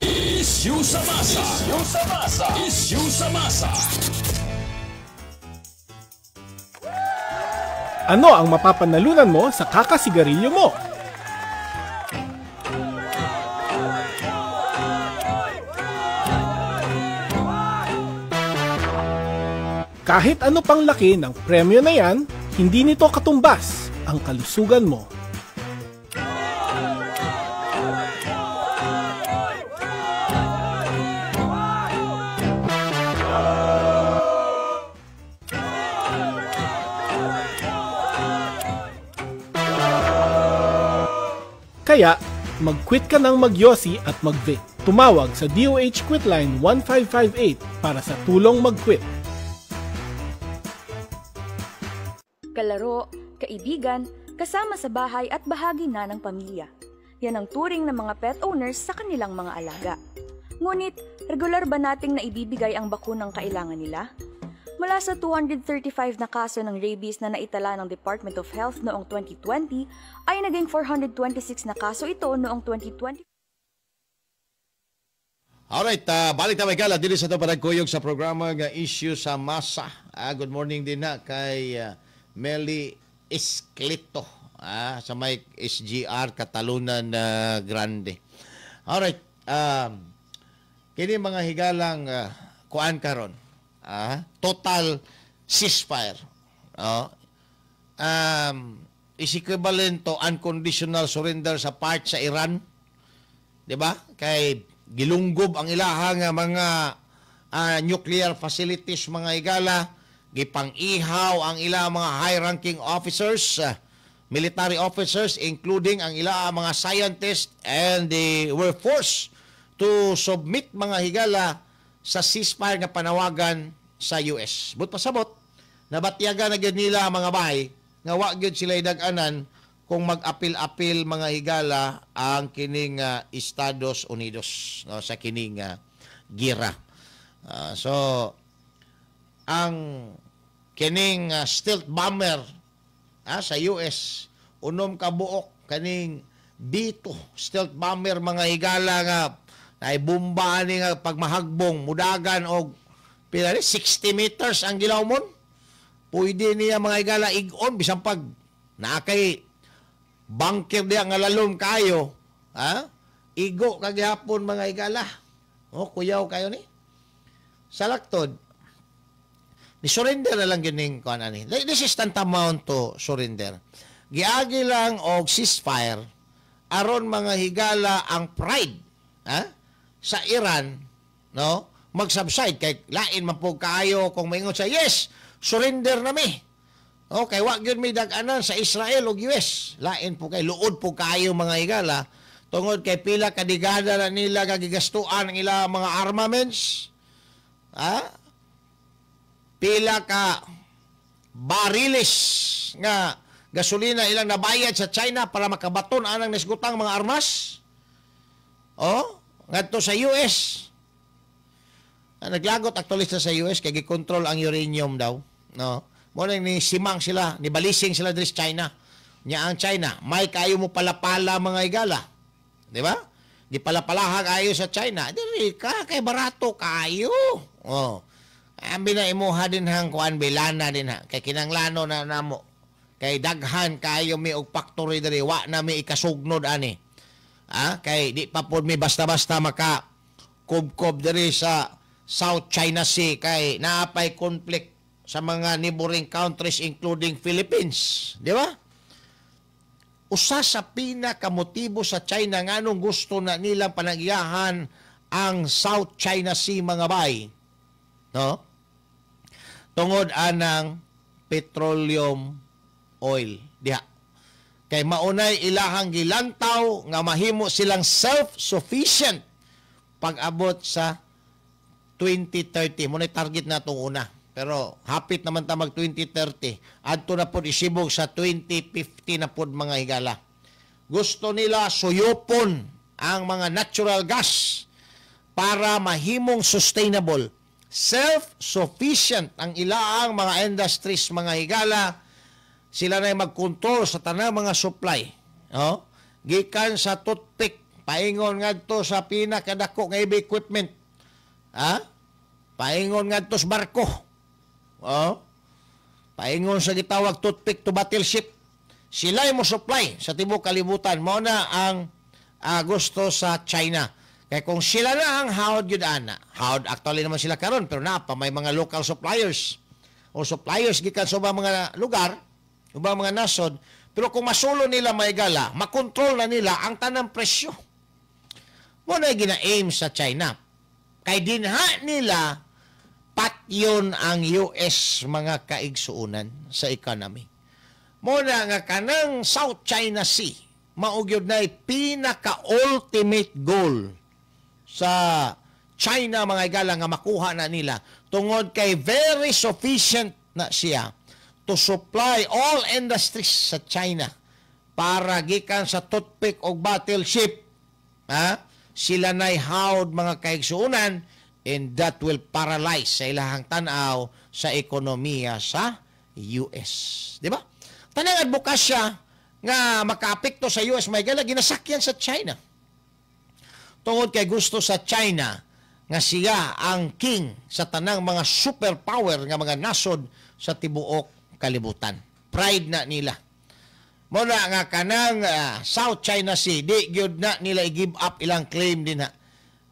Issue sa masa. Issue sa masa. Issue sa masa. Ano ang mapapanalunan mo sa kakasigarilyo mo? Kahit ano pang laki ng premyo na yan, hindi nito katumbas ang kalusugan mo. Kaya, mag-quit ka ng magyosi at mag-vape. Tumawag sa DOH Quitline 1558 para sa tulong mag-quit. Kalaro, kaibigan, kasama sa bahay at bahagi na ng pamilya. Yan ang turing ng mga pet owners sa kanilang mga alaga. Ngunit, regular ba nating naibibigay ang bakunang kailangan nila? Mula sa 235 na kaso ng rabies na naitala ng Department of Health noong 2020, ay naging 426 na kaso ito noong 2020. Alright, balik tayo kala dili sa ito panagkuyog sa programa nga Issue sa Masa. Good morning din na kay Meli Esclito sa may SGR Catalunan Grande. Alright, kini mga higalang kuan karon. Total ceasefire. Is equivalent to unconditional surrender sa part sa Iran. 'Di ba? Kay gilunggob ang ilahang mga nuclear facilities mga higala, gipang-ihaw ang ilang mga high-ranking officers, military officers, including ang ilang mga scientists, and they were forced to submit mga higala sa ceasefire nga panawagan sa US. But pasabot, nabatyagan na gyud nila mga bahay nga wa gyud sila dag-anan kung mag-apil-apil mga higala ang kining Estados Unidos, no, sa kining gira. So ang kining stealth bomber sa US, unom ka buok kaning B2 stealth bomber, mga higala, nga ay bomba ani nga pag mahagbong mudagan og pila ni 60 meters ang gilawmon. Pwede niya, mga higala, ig-on bisan pag naa kay bunker diya nga lalom kayo, ha? Igo kagihapon, mga higala. Oh, kuyaw kayo ni. Sa laktod, ni surrender na lang gining kuan ani. This is tantamount to surrender. Giagi lang og ceasefire aron, mga higala, ang pride, ha, sa Iran, no, mag-subside kay lain man po kaayo kung maingon sa yes, surrender na mi. Okay, wa gyud mi dag-anan sa Israel ug US. Lain po kay luod po kaayo, mga higala, tungod kay pila ka dekada na nila gagigastuan ang ilang mga armaments. Ha? Pila ka bariles nga gasolina ilang nabayad sa China para makabaton anang nisgutang mga armas. Oh, ngadto sa US. Ah, naglagot actually sa US kay gikontrol ang uranium daw, no? Mo nang ni simang sila, ni balising sila diri sa China. Nya ang China, may kayo mo palapala, mga higala. Di ba? Di palapalaha kayo sa China. Diri ka kay barato kayo. Oh. Ambi na imuha din hang kuan bilana din ha. Kay kinanglano na namo. Kay daghan kayo mi og factory diri, wa na mi ikasugnod ani. Ah, kay di pa pod mi basta-basta maka kubkob diri sa South China Sea kay naapay conflict sa mga neighboring countries including Philippines, di ba? Usa sa pinakamotibo sa China nganong gusto na nilang panagyahan ang South China Sea, mga bay, no? Tungod anang petroleum oil diha. Kay maunay ilahang gilantaw nga mahimo silang self-sufficient pag-abot sa 2030. Mo target na itong una. Pero hapit naman ta mag 2030. Adto na pod isibog sa 2050 na pod, mga higala. Gusto nila suyupon ang mga natural gas para mahimong sustainable, self-sufficient ang ilaang mga industries, mga higala. Sila na magkontrol sa tanang mga supply. No? Gikan sa toothpick, paingon ngadto sa pinakadako nga equipment. Ha? Paingon ngadto sa barko. Oh? Paingon sa gitawag toothpick to battleship. Sila mo supply sa tibuok kalibutan. Mao na ang gusto sa China. Kaya kung sila na ang hawd yun ana, hawd actually naman sila karon, pero na pa may mga local suppliers o suppliers gikan sa ubang mga lugar, ubang mga nasod, pero kung masulo nila, may gala, makontrol na nila ang tanang presyo. Mo na gina-aim sa China. Kay dinha nila patyon ang US, mga kaigsuunan, sa economy. Mo na nga kanang South China Sea mao gyud na pinaka-ultimate goal sa China, mga higala, nga makuha na nila tungod kay very sufficient na siya to supply all industries sa China para gikan sa toothpick o battleship, ha, sila nay hawd, mga kaigsuunan, and that will paralyze sa ilahang tan-aw sa ekonomiya sa US. Di ba? Tanang advokasya nga makaapekto sa US, may gala, ginasakyan sa China. Tungod kay gusto sa China nga siya ang king sa tanang mga superpower nga mga nasod sa tibuok kalibutan. Pride na nila. Muna nga kanang South China Sea, di gyud na nila i-give up ilang claim din ha.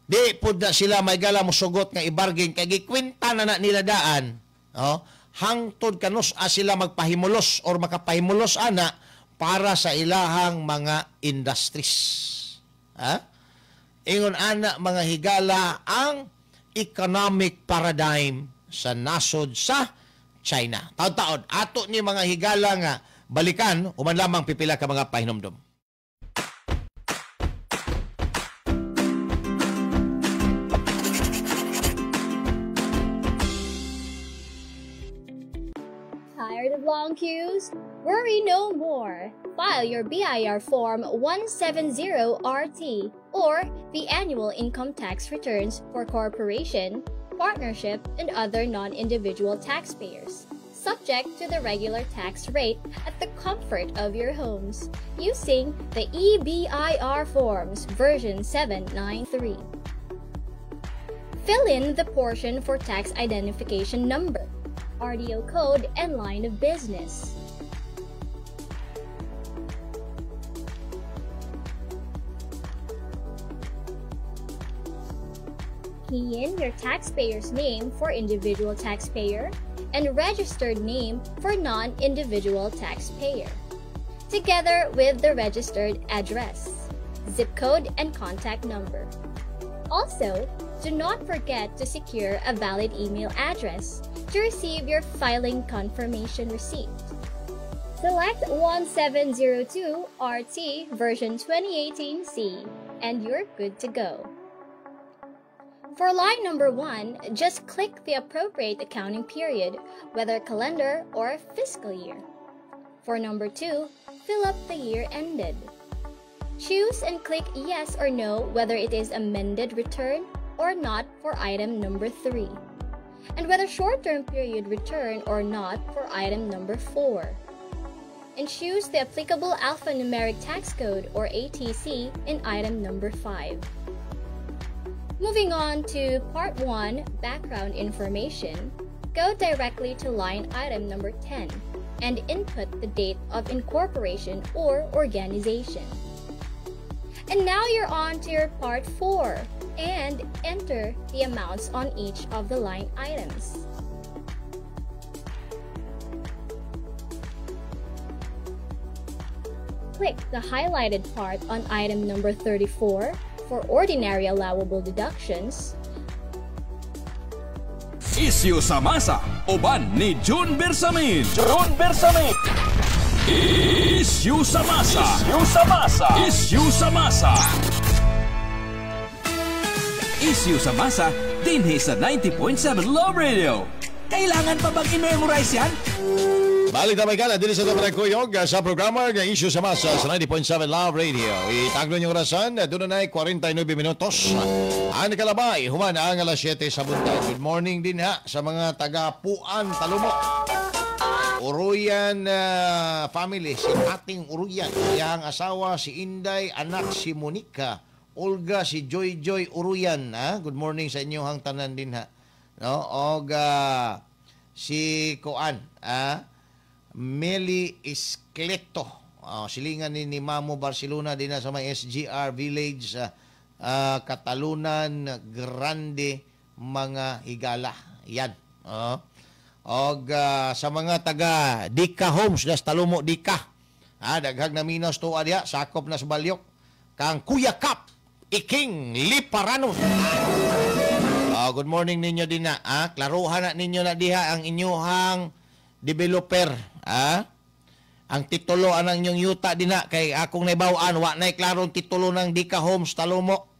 Di pud na sila may gala musugot nga i-bargain kay gikwenta na na nila daan. Oh, hangtod kanus a sila magpahimulos or makapahimulos ana para sa ilahang mga industries. Ha? Ingon ana, mga higala, ang economic paradigm sa nasod sa China. Taon-taon, ato ni, mga higala, nga balikan human lamang pipila ka mga pahinomdom. Tired of long queues? Worry no more. File your BIR Form 170RT or the annual income tax returns for corporation, partnership, and other non-individual taxpayers. Subject to the regular tax rate at the comfort of your homes using the eBIRForms version 793. Fill in the portion for tax identification number, RDO code, and line of business. Key in your taxpayer's name for individual taxpayer and registered name for non-individual taxpayer, together with the registered address, zip code, and contact number. Also, do not forget to secure a valid email address to receive your filing confirmation receipt. Select 1702 RT version 2018C and you're good to go. For line number 1, just click the appropriate accounting period, whether calendar or fiscal year. For number 2, fill up the year ended. Choose and click yes or no whether it is amended return or not for item number 3, and whether short-term period return or not for item number 4. And choose the applicable alphanumeric tax code or ATC in item number 5. Moving on to Part 1, Background Information, go directly to line item number 10 and input the date of incorporation or organization. And now you're on to your Part 4 and enter the amounts on each of the line items. Click the highlighted part on item number 34 for ordinary allowable deductions. Isyu sa masa, uban ni June Bersamin. June Bersamin. Isyu sa masa. Isyu sa masa. Isyu sa masa. Isyu sa masa, dinhi sa 90.7 Love Radio. Kailangan pa bang i-memorize yan? Balik na may gala, dili sa Tabarang sa programa ng Isyu sa Masa sa 90.7 Love Radio. Itaglo niyong orasan, doon na 49 minutos. Ang nakalabay, human ang alas 7 sa buntag. Good morning din ha sa mga taga-Puan, Talumok. Uruyan family, si Ating Uruyan. Iyang asawa si Inday, anak si Monica, Olga, si Joy Joy Uruyan. Ha? Good morning sa inyo hang tanan din ha. No? Og si Koan, ha? Meli Escleto. Silingan ni Mamo Barcelona din na sa may SGR Village, Catalunan Grande, mga higala. Yan. Og sa mga taga Dika Homes, das Talumo Dika. Daghag na minos tuwa diha, sakop na sa Balyok. Kang Kuya Kap, Iking Liparano. Good morning ninyo din na. Klaruhan na ninyo na diha ang inyuhang developer. Ang titulo anang inyong yuta din na kay akong naibaw-an wa nay klarong titulo ng Dika Homes Talumo.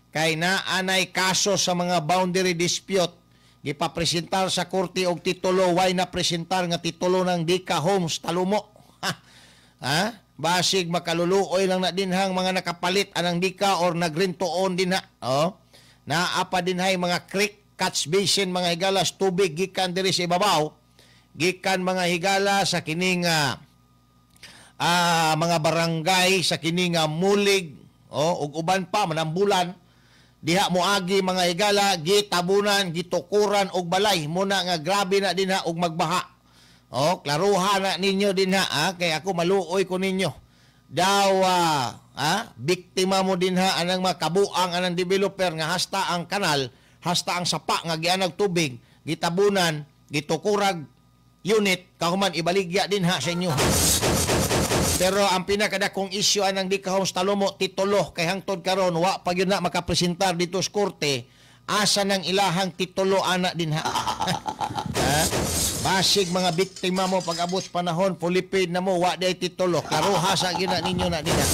Kay naanay kaso sa mga boundary dispute, gipapresentar sa korte og titulo, way na presentar nga titulo ng Dika Homes Talumo. Ha? Basig makaluluoy lang na dinhang mga nakapalit anang Dika or nagrentoon din ha. Oh. Naa pa dinhay mga creek catch basin mga higalas, tubig gikan diri sa ibabaw, gikan mga higala sa kining mga barangay, sa kining mulig, oh, ug uban pa manambulan diha moagi mga higala, gitabunan, gitukuran og balay muna nga grabe na dinha og magbaha. Oh, klaruha na ninyo dinha, kay ako maluoy ko ninyo. Daw biktima mo dinha anang makabuang anang developer nga hasta ang kanal, hasta ang sapa nga gianag tubig, gitabunan, gitukurag unit, kahuman ibaligya dinha sa inyo. Pero ang pinakadakong isyu anang Dika Homes Talumo titulo kay hangtod karon wa pa gyud na makapresentar dito sa korte asa nang ilahang titulo ana dinha. Basig mga biktima mo pag abot panahon pulipid na mo wa day titulo. Karuha sa gina ninyo na dinha.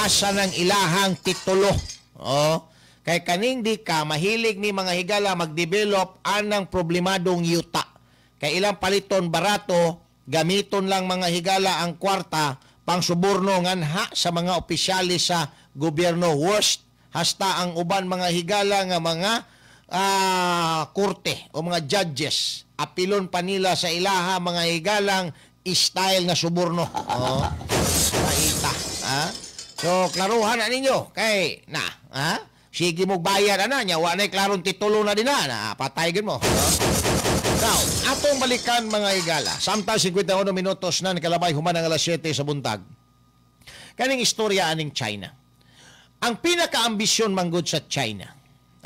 Asa nang ilahang titulo. Oh, kay kaning Dika mahilig ni mga higala magdevelop anang problemadong yuta. Kay ilang paliton barato, gamiton lang mga higala ang kwarta pang suborno nganha sa mga opisyalis sa gobyerno. Worst hasta ang uban mga higala nga mga korte o mga judges. Apilon pa nila sa ilaha, mga higalang, style nga suborno. Oh. Paita. Ha? So, klaruhan na ninyo. Kay, na, ha? Sige mo bayad ana nya, wa na'y klarong titulo na din na, na patay gid mo. Oh. Now, atong balikan, mga higala. Samtang 51 minutos na nakalabay human ang alas 7 sa buntag. Kaning istorya aning China. Ang pinakaambisyon manggod sa China,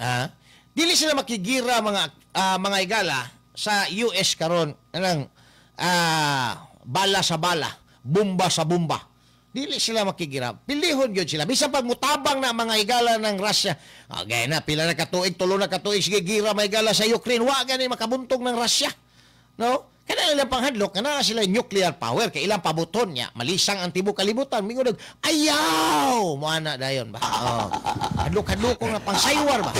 ha? Dili sila makigira mga higala sa US karon anang bala sa bala, bomba sa bomba. Dili sila makigira. Pilihon gyud sila. Bisan pag mutabang na mga higala ng Russia. Okay na, pila na katuig, tulo na katuig, sige gira mga higala sa Ukraine. Wa gani makabuntog ng Russia. No? Kana ilang panghadlok, kana sila nuclear power, kay ilang pabuton niya. Malisang ang tibok kalibutan. Mingon ayaw! Moana dayon ba? Oh. Hadlok-hadlok ko nga pangsaywar ba?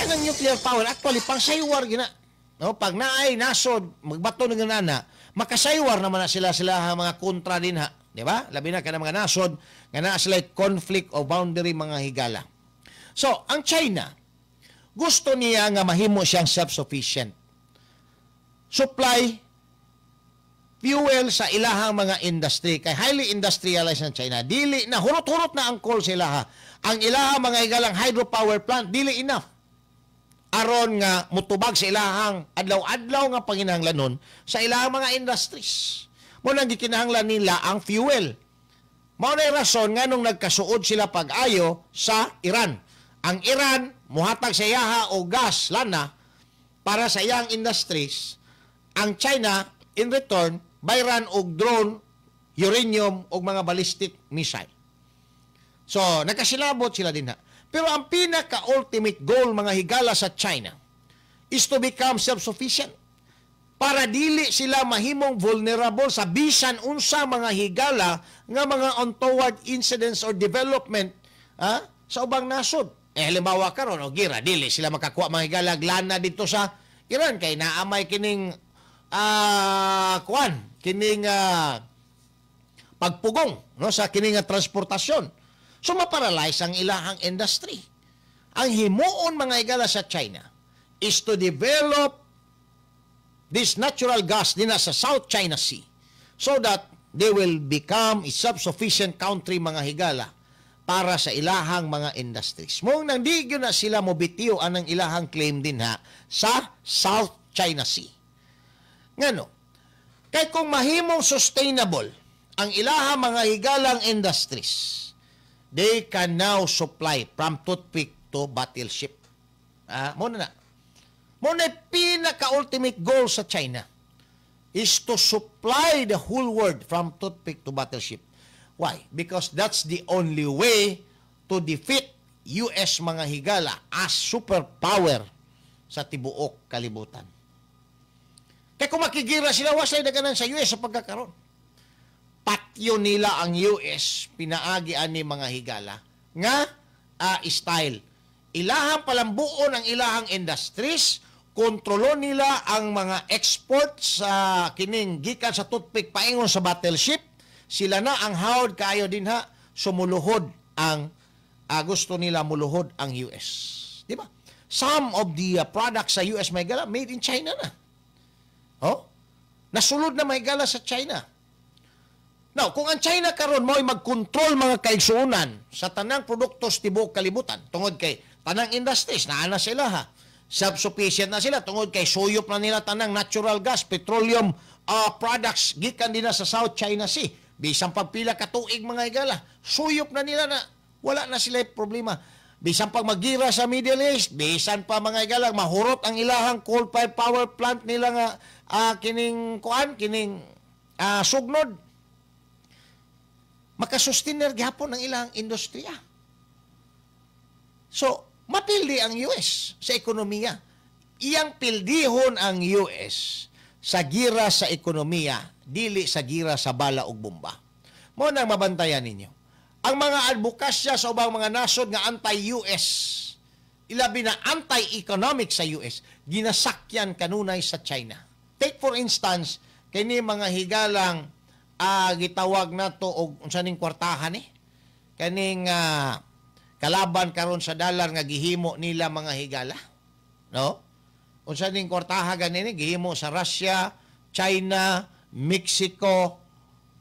Kanang nuclear power, actually, pangsaywar gina. No, pag naay nasod, magbato ng nana, makasaywar naman na sila sila mga kontra din ha. Di ba? Labi na kana mga nasod nga naa sila conflict of boundary, mga higala. So, ang China, gusto niya nga mahimo siyang self-sufficient. Supply fuel sa ilahang mga industry kay highly industrialized ang China. Dili na hurot-hurot na ang coal sa ilaha. Ang ilahang mga higalang hydropower plant dili enough aron nga mutubag sa ilahang adlaw-adlaw nga panginahanglanon sa ilahang mga industries. Mo nang gikinahanglan nila ang fuel. Mao na rason nganong nagkasuod sila pag-ayo sa Iran. Ang Iran muhatag sa iyaha og gas lana para sa iyang industries. Ang China in return bayran og drone, uranium og mga ballistic missile. So, nakasilabot sila dinha. Pero ang pinaka-ultimate goal, mga higala, sa China is to become self-sufficient para dili sila mahimong vulnerable sa bisan unsa, mga higala, nga mga untoward incidents or development sa ubang nasod. Eh halimbawa karon og gira, dili sila makakuha, mga higala, lana dito sa Iran kay naamay kining kuan kining pagpugong, no, sa kining nga transportasyon. So maparalyze ang ilahang industry. Ang himuon, mga higala, sa China is to develop this natural gas dinha sa South China Sea so that they will become a self-sufficient country, mga higala, para sa ilahang mga industries. Mao nang di gyud na sila mobitiw anang ilahang claim dinha sa South China Sea. Ngano? Kay kung mahimong sustainable ang ilahang mga higalang industries, they can now supply from toothpick to battleship. Ah, mo na na. Mo na pinaka-ultimate goal sa China is to supply the whole world from toothpick to battleship. Why? Because that's the only way to defeat US, mga higala, as superpower sa tibuok kalibutan. Kaya kung makigira sila, wasay daganan sa US sa pagkakaroon. Patyo nila ang US, pinaagi ani, mga higala, nga style. Ilahang palambuon ang ilahang industries, kontrolon nila ang mga export sa kining gikan sa toothpick paingon sa battleship, sila na ang hawd kaayo dinha, sumuluhod ang gusto nila muluhod ang US. Di ba? Some of the products sa US, may gala, made in China na. Oh? Nasulod na may gala sa China. Now, kung ang China karon mo'y magkontrol, mga kaigsuonan, sa tanang produkto sa tibuok kalibutan, tungod kay tanang industries naa na sila ha. Self-sufficient na sila tungod kay suyop na nila tanang natural gas, petroleum products gikan din na sa South China Sea. Bisan pagpila ka tuig, mga higala, suyop na nila na wala na sila problema. Bisan pag magira sa Middle East, bisan pa, mga higala, mahurot ang ilahang coal-fired power plant nila nga kining kuan, kining sugnod, makasustainer gihapon ang ilang industriya. So, mapildi ang US sa ekonomiya. Iyang pildihon ang US sa gira sa ekonomiya, dili sa gira sa bala ug bomba. Mo nang mabantayan ninyo. Ang mga advokasya sa ubang mga nasod nga anti-US, ilabi na anti-economic sa US, ginasakyan kanunay sa China. Take for instance, kini mga higalang gitawag nato og unsa ning kwartahan eh kaning kalaban karon sa dollar nga gihimo nila, mga higala, no? Unsa ning kwartaha ganini gihimo sa Russia, China, Mexico,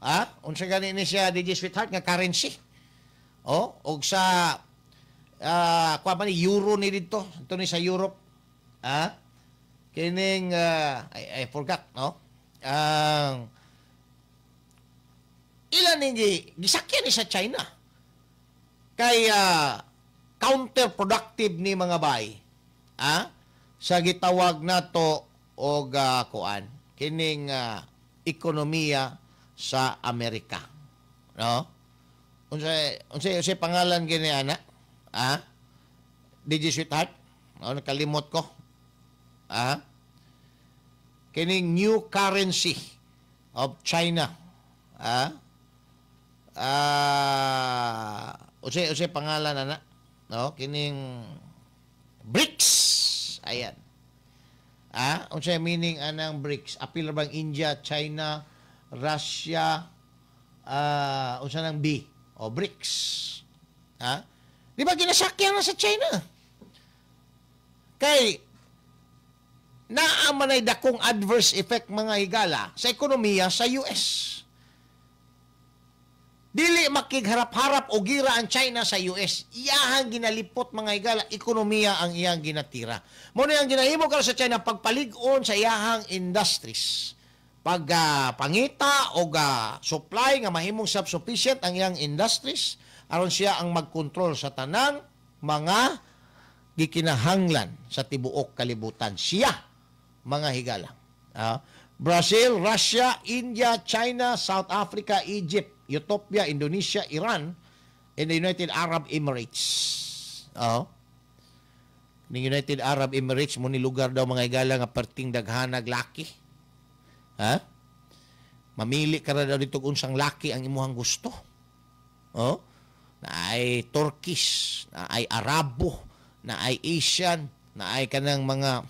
ha? Unsa gani ni siya, DJ Sweetheart, nga currency? Oh, og sa kuha pa ni euro ni didto, ito ni sa Europe. Ha? Kining I forgot, no? Ang ilan ning gisakyan ni sa China. Kay counterproductive ni, mga bay. Ha? Sa gitawag nato og kuan kining ekonomiya sa Amerika. No? Unsa pangalan gini ana? Ha? DJ Sweetheart? No, nakalimot ko. Ha? Kining new currency of China. Ha? Unsa pangalan ana? No, kining BRICS. Ayan. Ah, unsa meaning anang BRICS? Apil ra bang India, China, Russia, unsa nang B? O BRICS. Ha? Di ba ginasakyan na sa China? Kay naa man ay dakong adverse effect, mga higala, sa ekonomiya sa US. Dili makigharap-harap o gira ang China sa US. Iyahang ginalipot, mga higala, ekonomiya ang iyang ginatira. Mao na ang ginahimo karon sa China, pagpalig-on sa iyahang industries. Pag pangita o supply nga mahimong self-sufficient ang iyang industries aron siya ang magkontrol sa tanang mga gikinahanglan sa tibuok kalibutan. Siya, mga higala. Brazil, Russia, India, China, South Africa, Egypt, Ethiopia, Indonesia, Iran, and the United Arab Emirates. Oh. Ning United Arab Emirates mo ni lugar daw, mga higala, nga perting daghanag laki. Ha? Mamili ka ra daw dito kung unsang laki ang imuhang gusto. Oh? Na ay Turkish, na ay Arabo, na ay Asian, na ay kanang mga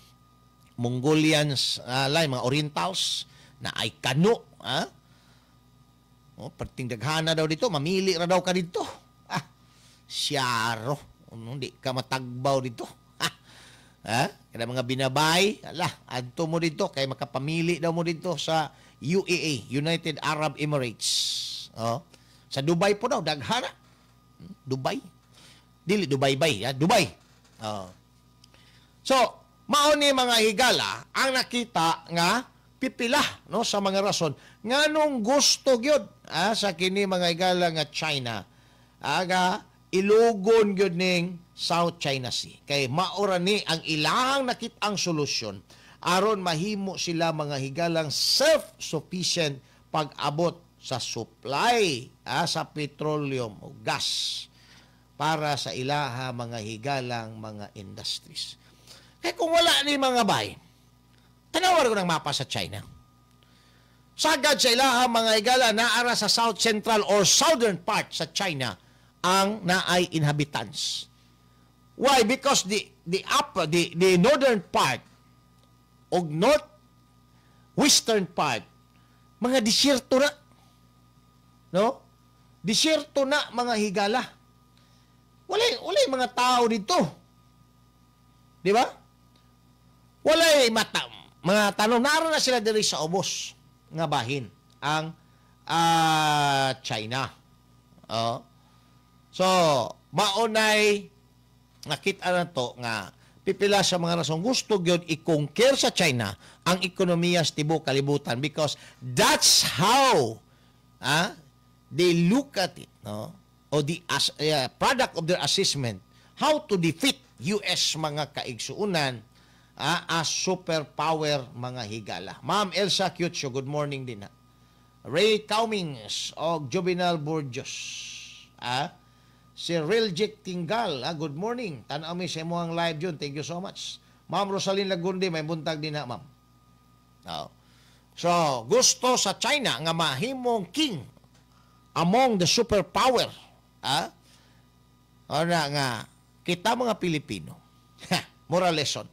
Mongolians, mga Orientals, na ay Kano, ha? Oh, perting daghana daw dito, mamili ra daw ka dito. Ah, siyaro. Ano, di ka matagbaw dito. Ha? Ha? Kada mga binabay, ala, adto mo dito kay makapamili daw mo dito sa UAE, United Arab Emirates. Oh. Sa Dubai po daw daghana. Dubai. Dili Dubai bay, ha? Dubai. Oh. So, mao ni, mga higala, ang nakita nga pipila, no, sa mga rason nganong gusto gyud sa kini, mga higala, nga China aga ilugon gyud ning South China Sea kay maora ni ang ilang nakit-ang solusyon aron mahimo sila, mga higalang, self-sufficient pag-abot sa supply sa petroleum o gas para sa ilaha, mga higalang, mga industries. Kay kung wala ni, mga bay, tanawar ko ng mapa sa China. Sagad sa ilaha, mga higala, naara sa south central or southern part sa China ang naay inhabitants. Why? Because the upper the northern part og north western part, mga disyerto na. No? Disyerto na, mga higala. Walay mga tao dito. Di ba? Walay mata mga tanong naroon na sila diri sa ubos nga bahin ang China. Oh. So, maunay nakita na to nga pipila sa mga rason gusto gyud i-conquer sa China ang ekonomiya sa tibuok kalibutan because that's how they look at it, no, o the as, product of their assessment how to defeat US, mga kaigsuunan, as superpower, mga higala. Ma'am Elsa Cutio, good morning din ha. Ray Cummings o Juvenal Borges. Si Reljik Tingal, good morning. Tanaw mi sa imong live yun. Thank you so much. Ma'am Rosaline Lagundi, may buntag din na, ma'am. Oh. So, gusto sa China nga mahimong king among the superpower. Ah? Ano nga, kita mga Pilipino, moral lesson,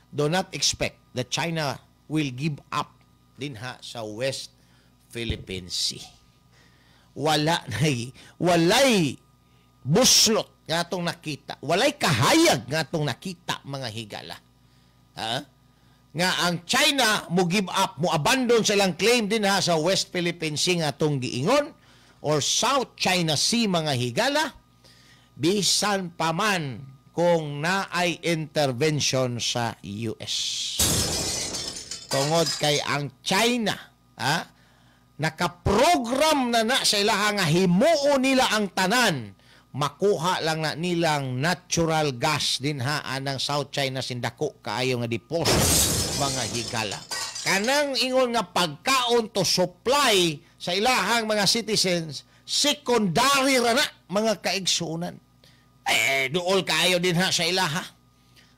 do not expect that China will give up dinha sa West Philippine Sea. Wala na, walay buslot nga atong nakita. Walay kahayag nga atong nakita, mga higala. Ha? nga ang China mo give up, mo abandon sa ilang claim din ha sa West Philippine Sea nga atong giingon or South China Sea, mga higala, bisan pa man kung naay intervention sa US. Tungod kay ang China, ha, nakaprogram na na sa ilaha nga himuo nila ang tanan, makuha lang na nilang natural gas din ha anang South China Sea, dako kaayo nga deposit, mga higala. Kanang ingon nga pagkaon to supply sa ilahang mga citizens, secondary ra na, mga kaigsuonan. Eh, duol kaayo din ha sa ilaha.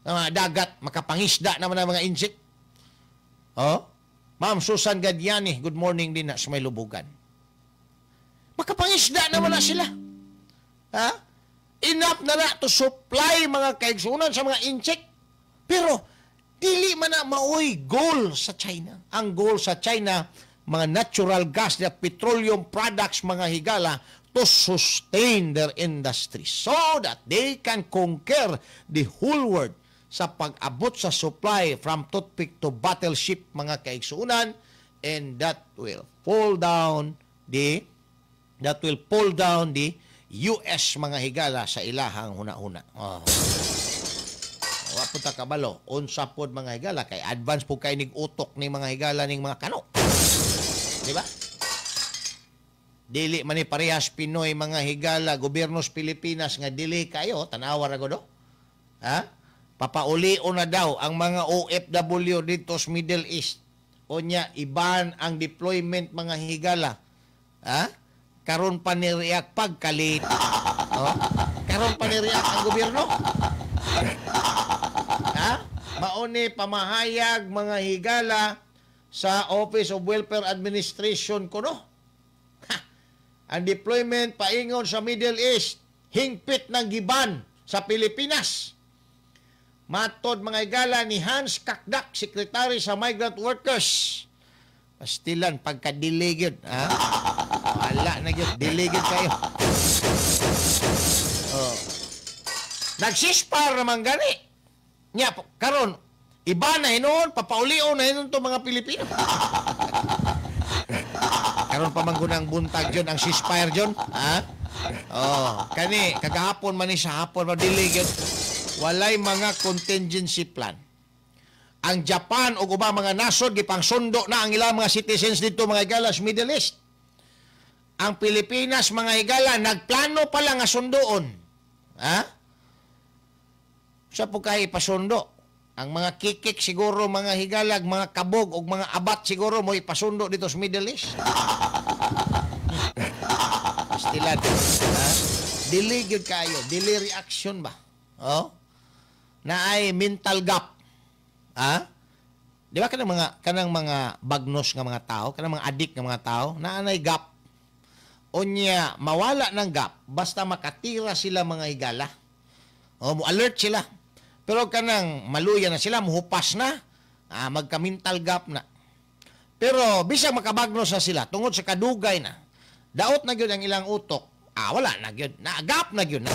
Mga dagat, makapangisda naman ang mga insect. Oh? Ma'am Susan Gadiani, good morning din na sa may lubugan. Makapangisda naman na sila. Ha? Enough na na to supply, mga kaigsunan, sa mga insect. Pero dili man na maoy goal sa China. Ang goal sa China, mga natural gas, the petroleum products, mga higala, to sustain their industry so that they can conquer the whole world sa pag-abot sa supply from toothpick to battleship, mga kaigsuunan, and that will pull down the US, mga higala, sa ilahang huna-huna. Oh. Wa po ta kabalo unsa pod, mga higala, kay advance po kay nig utok ni mga higala ning mga kano. Di ba? Dili man ni parehas Pinoy, mga higala, gobyerno sa Pilipinas nga dili kayo tanawa ra gud. Ha? Papaulio na daw ang mga OFW dito sa Middle East. Unya iban ang deployment, mga higala. Ha? Karon pa ni react pagkalit. Oh? Karon pa ni react ang gobyerno. Ha? Mauni pamahayag, mga higala, sa Office of Welfare Administration kuno. Ha! Ang deployment paingon sa Middle East hingpit ng giban sa Pilipinas. Matod, mga higala, ni Hans Cacdac, Secretary sa Migrant Workers. Pastilan, pagka-delay gyud, ha? Wala na gyud, delay gyud kayo. Oh. Nag-ceasefire naman gani. Nya, karon iba na hinuon, papaulio na hinuon to mga Pilipino. Karon pa man gunang buntag yun, ang ceasefire yun. Ha? Oh, kani, kagahapon man ni sa hapon, ma-delay gyud. Walay mga contingency plan. Ang Japan o ubang mga nasod gipangsundo na ang ilang mga citizens dito, mga higala, sa Middle East. Ang Pilipinas, mga higala, nagplano pa lang nga sundoon. Ha? Sa po kay ipasundo. Ang mga kikik siguro, mga higalag, mga kabog o mga abat siguro mo ipasundo dito sa Middle East. Pastilan. Ha? Dili gyud kayo, dili reaction ba? Oh? Na ay mental gap. Ha? Di ba kanang mga bagnos nga mga tao, kanang mga adik nga mga tao, na anay gap. Unya mawala ng gap basta makatira sila, mga higala. O mo alert sila. Pero kanang maluya na sila, muhupas na, magka-mental gap na. Pero bisag makabagnos na sila tungod sa kadugay na, daot na gyud ang ilang utok. Ah, wala na gyud. Na gap na gyud na.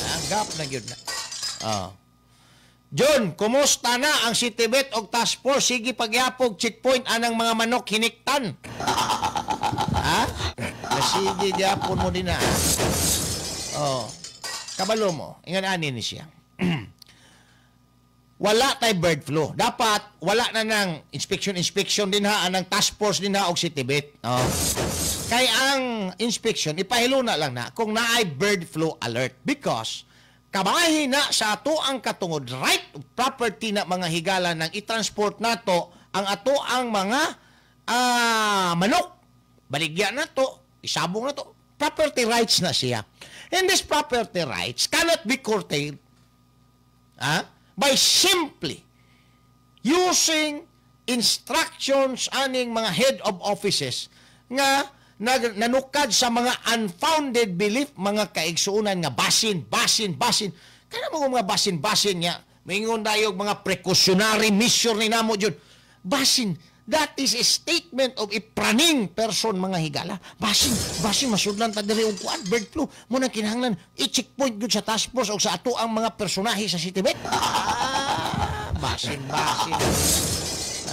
Ah, gap na gyud na. Ah. John, kumusta na ang City Vet og Task Force? Sige pagyapog checkpoint anang mga manok hiniktan. Ha? Sige gyapon mo din na. Oh. Kabalo mo, ingan ani ni siya. Wala tay bird flu. Dapat wala na nang inspection inspection din ha anang task force din ha og City Vet. Oh. Kay ang inspection ipahiluna lang na kung naay bird flu alert because kabahin na sa ato ang katungod right of property na, mga higala, ng i-transport nato ang ato ang mga manok. Baligya na to, isabong na to. Property rights na siya. And this property rights cannot be curtailed, ah, by simply using instructions aning mga head of offices nga nanukad sa mga unfounded belief, mga kaigsuonan, nga basin, basin, basin. Kana mga basin, basin nga, maingon dayog mga precautionary measure ni namo jud. Basin, that is a statement of a praning person, mga higala. Basin, basin, masudlan ta diri og kuan, bird flu. Mo nang kinahanglan i-checkpoint jud sa task force o sa ato ang mga personahe sa City Vet. Ah, Basin, basin.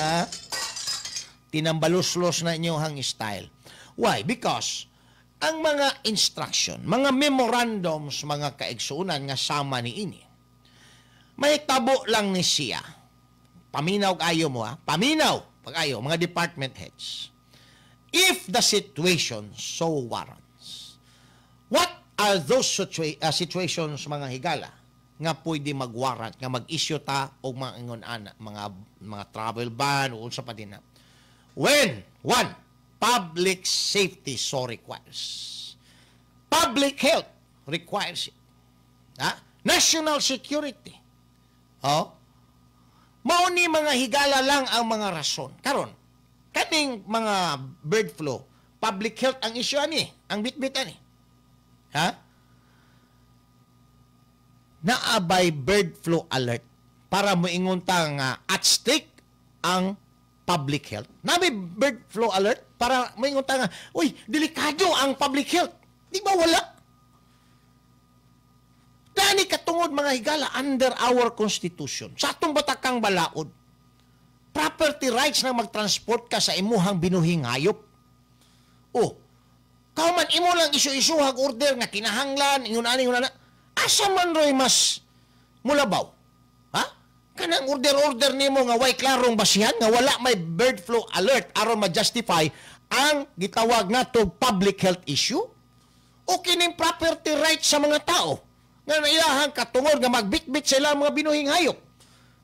Ha? Tinambaluslos na inyong style. Why? Because ang mga instruction, mga memorandums, mga kaigsunan nga sama ni ini, may tabo lang ni siya. Paminaw ayo mo, ha? Paminaw pag ayo, mga department heads. If the situation so warrants. What are those situations, mga higala, nga pwede mag-warrant, nga mag-issue ta o mga ingon ana, mga travel ban o unsa pa din na. When, one, public safety so requires. Public health requires it. Ha? National security. Oh? Mao ni mga higala lang ang mga rason. Karon, kaning mga bird flu, public health ang issue ani, ang bitbit ani. Ha? Naabay bird flu alert para moingon ta nga at stake ang public health. Naabay bird flu alert para moingon ta nga, uy, delikado ang public health. Di ba wala? Dani katungod mga higala under our constitution. Sa atong batakang balaod, property rights na magtransport ka sa imuhang binuhing hayop. Oh, kauman imo lang isu-isuhag order nga kinahanglan, ingon ani, ingon ana. Asa man roy mas mulabaw? Ha? Kanang order-order nimo nga way klarong basihan nga wala may bird flu alert aron ma-justify ang gitawag nato public health issue o kining property rights sa mga tao nga nailahang katungod nga magbitbit sila mga binuhing hayop.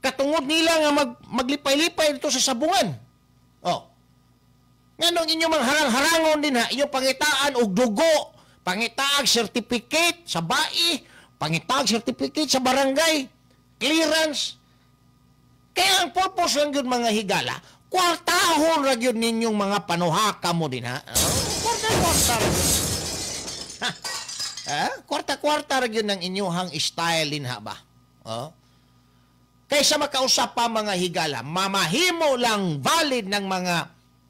Katungod nila nga maglipay-lipay dito sa sabungan. Oh. Nganong inyong mga harang-harangon din ha, inyong pangitaan og dugo, pangitaag certificate sa bai, pangitaag certificate sa barangay, clearance. Kaya ang purpose lang yun mga higala, kwartahon ra gyud ninyong mga panuhaka mo din ha. Oh, kwarta-kwarta ra gyud. Ha? Eh? Kwarta-kwarta ra gyud ng inyuhang style din ha ba? Oh? Kaysa makausap pa mga higala, mamahimo lang valid ng mga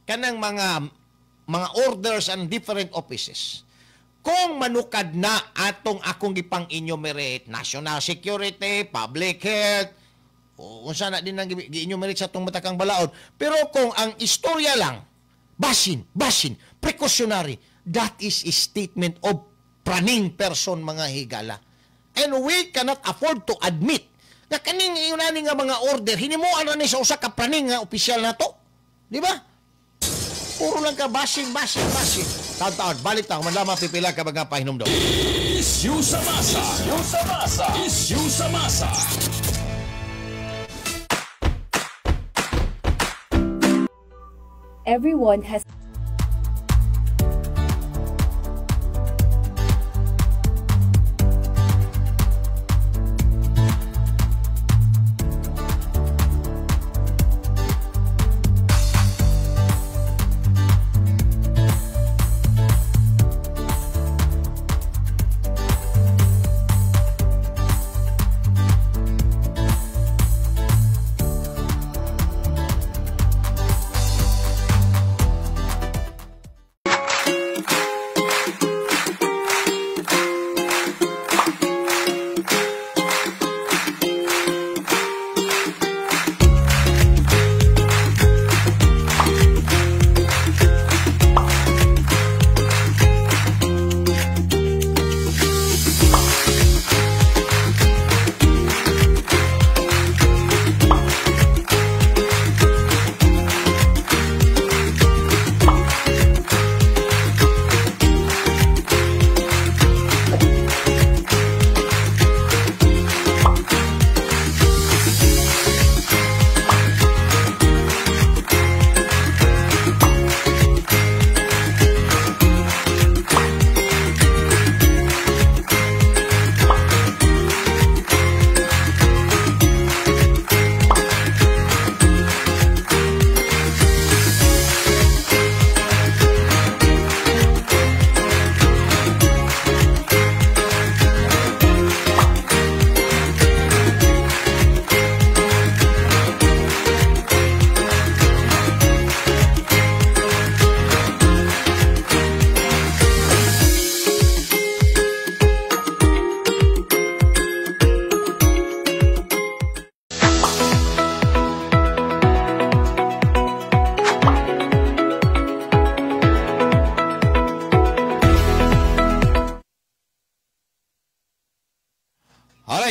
kanang mga orders and different offices. Kung manukad na atong akong gipang-enumerate, national security, public health, o unsa na din ang gi-enumerate sa atong batakang balaod. Pero kung ang istorya lang, basin, basin, precautionary, that is a statement of praning person mga higala. And we cannot afford to admit na kaning iunani nga mga order, hinimuan na ni sa usa ka praning nga opisyal na to. Di ba? Puro lang ka basing, basing, basing. Taon-taon, balik ta, man lamang pipila ka mga pahinumdom. Issue sa masa. Issue sa masa. Issue sa masa. Everyone has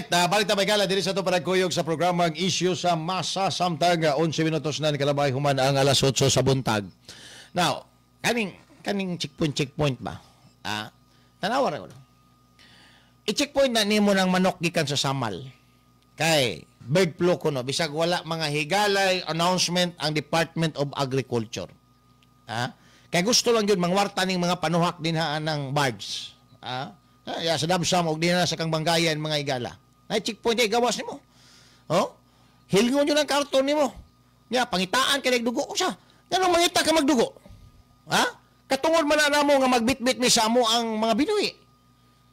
Alright, balik ta, mga higala, diri sa ato panagkuyog sa programang Issue sa Masa samtang 11 minutos na nikalabay human ang alas 8 sa buntag. Now, kaning kaning checkpoint checkpoint ba? Ah, tanawa ra ko. I-checkpoint na nimo ng manok gikan sa Samal. Kay bird flu kuno, bisag wala, mga higalay, announcement ang Department of Agriculture. Ah, kay gusto lang yun mangwarta ning mga panuhak dinha ng birds. Ah, ya sa Dabsam og dinha sa kang Banggayan, mga higala. Na checkpoint ay gawas nimo. Oh? Hilngon yun ang karton nimo. Nya pangitaan kay dugo usa. Nganong mangita ka magdugo? Ha? Katungod man na namo nga magbitbit mi sa amo ang mga binuhi.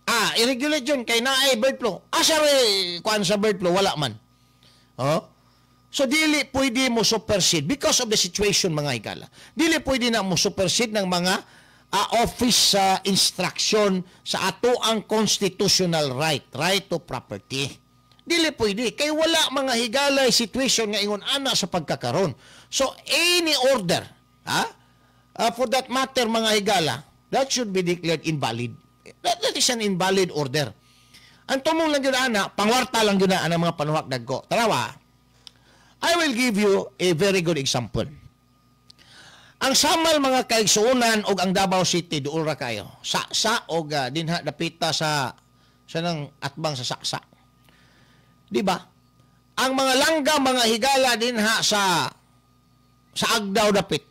Ah, i-regulate yun kay naay bird flu. Asa re kuan sa bird flu? Wala man. Oh? So dili pwede mo supersede because of the situation, mga higala. Dili pwede na mo supersede ng mga office instruction sa ato ang constitutional right, right to property. Dili pwede kay wala, mga higalay, situation nga ingon ana sa pagkakaron. So any order, ha? For that matter, mga higala, that should be declared invalid. That is an invalid order. Ang tumong lang yun ana, pangwarta lang yun na ang mga panuhak dagko. Tarawa, I will give you a very good example. Ang Samal, mga kaigsuonan, og ang Davao City duol ra kayo. Sa og dinha dapita sa nang atbang sa Saksa. Di ba? Ang mga langga, mga higala, dinha sa Agdao dapit.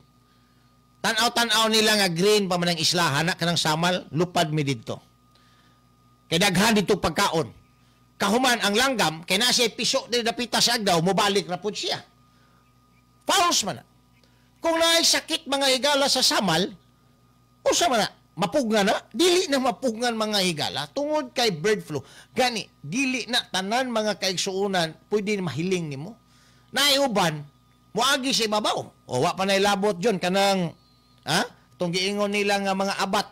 Tan-aw-tan-aw nila nga green pa man ang isla, hana kanang Samal, lupad mi didto. Kay daghan dito pagkaon. Kahuman ang langgam kay naa siya piso diri dapita sa Agdao, mobalik ra pud siya. False man na. Kung naay sakit, mga higala, sa Samal, usa man na, mapugngan na, dili na mapugngan, mga higala, tungod kay bird flu. Gani, dili na tanan, mga kaigsuonan, pwede mahiling nimo. Naay uban, muagi sa ibabaw. O wa pa labot yun, kanang, ha? Itong giingon nila nga mga abat,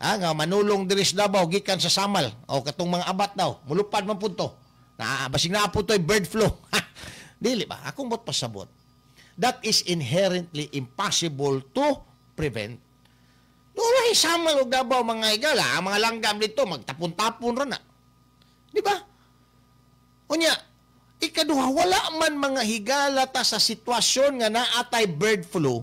ha? Nga manulong diri sa Davao, gikan sa Samal, o katong mga abat daw, mulupad man pud to. Na, basig naa pud to'y bird flu. Dili ba? Akong buot pasabot. That is inherently impossible to prevent. Doon Samal og Davao, mga higala, ang mga langgam dito magtapon-tapon ra na. Di ba? Unya, ikaduha, wala man, mga higala, ta sa sitwasyon nga naatay bird flu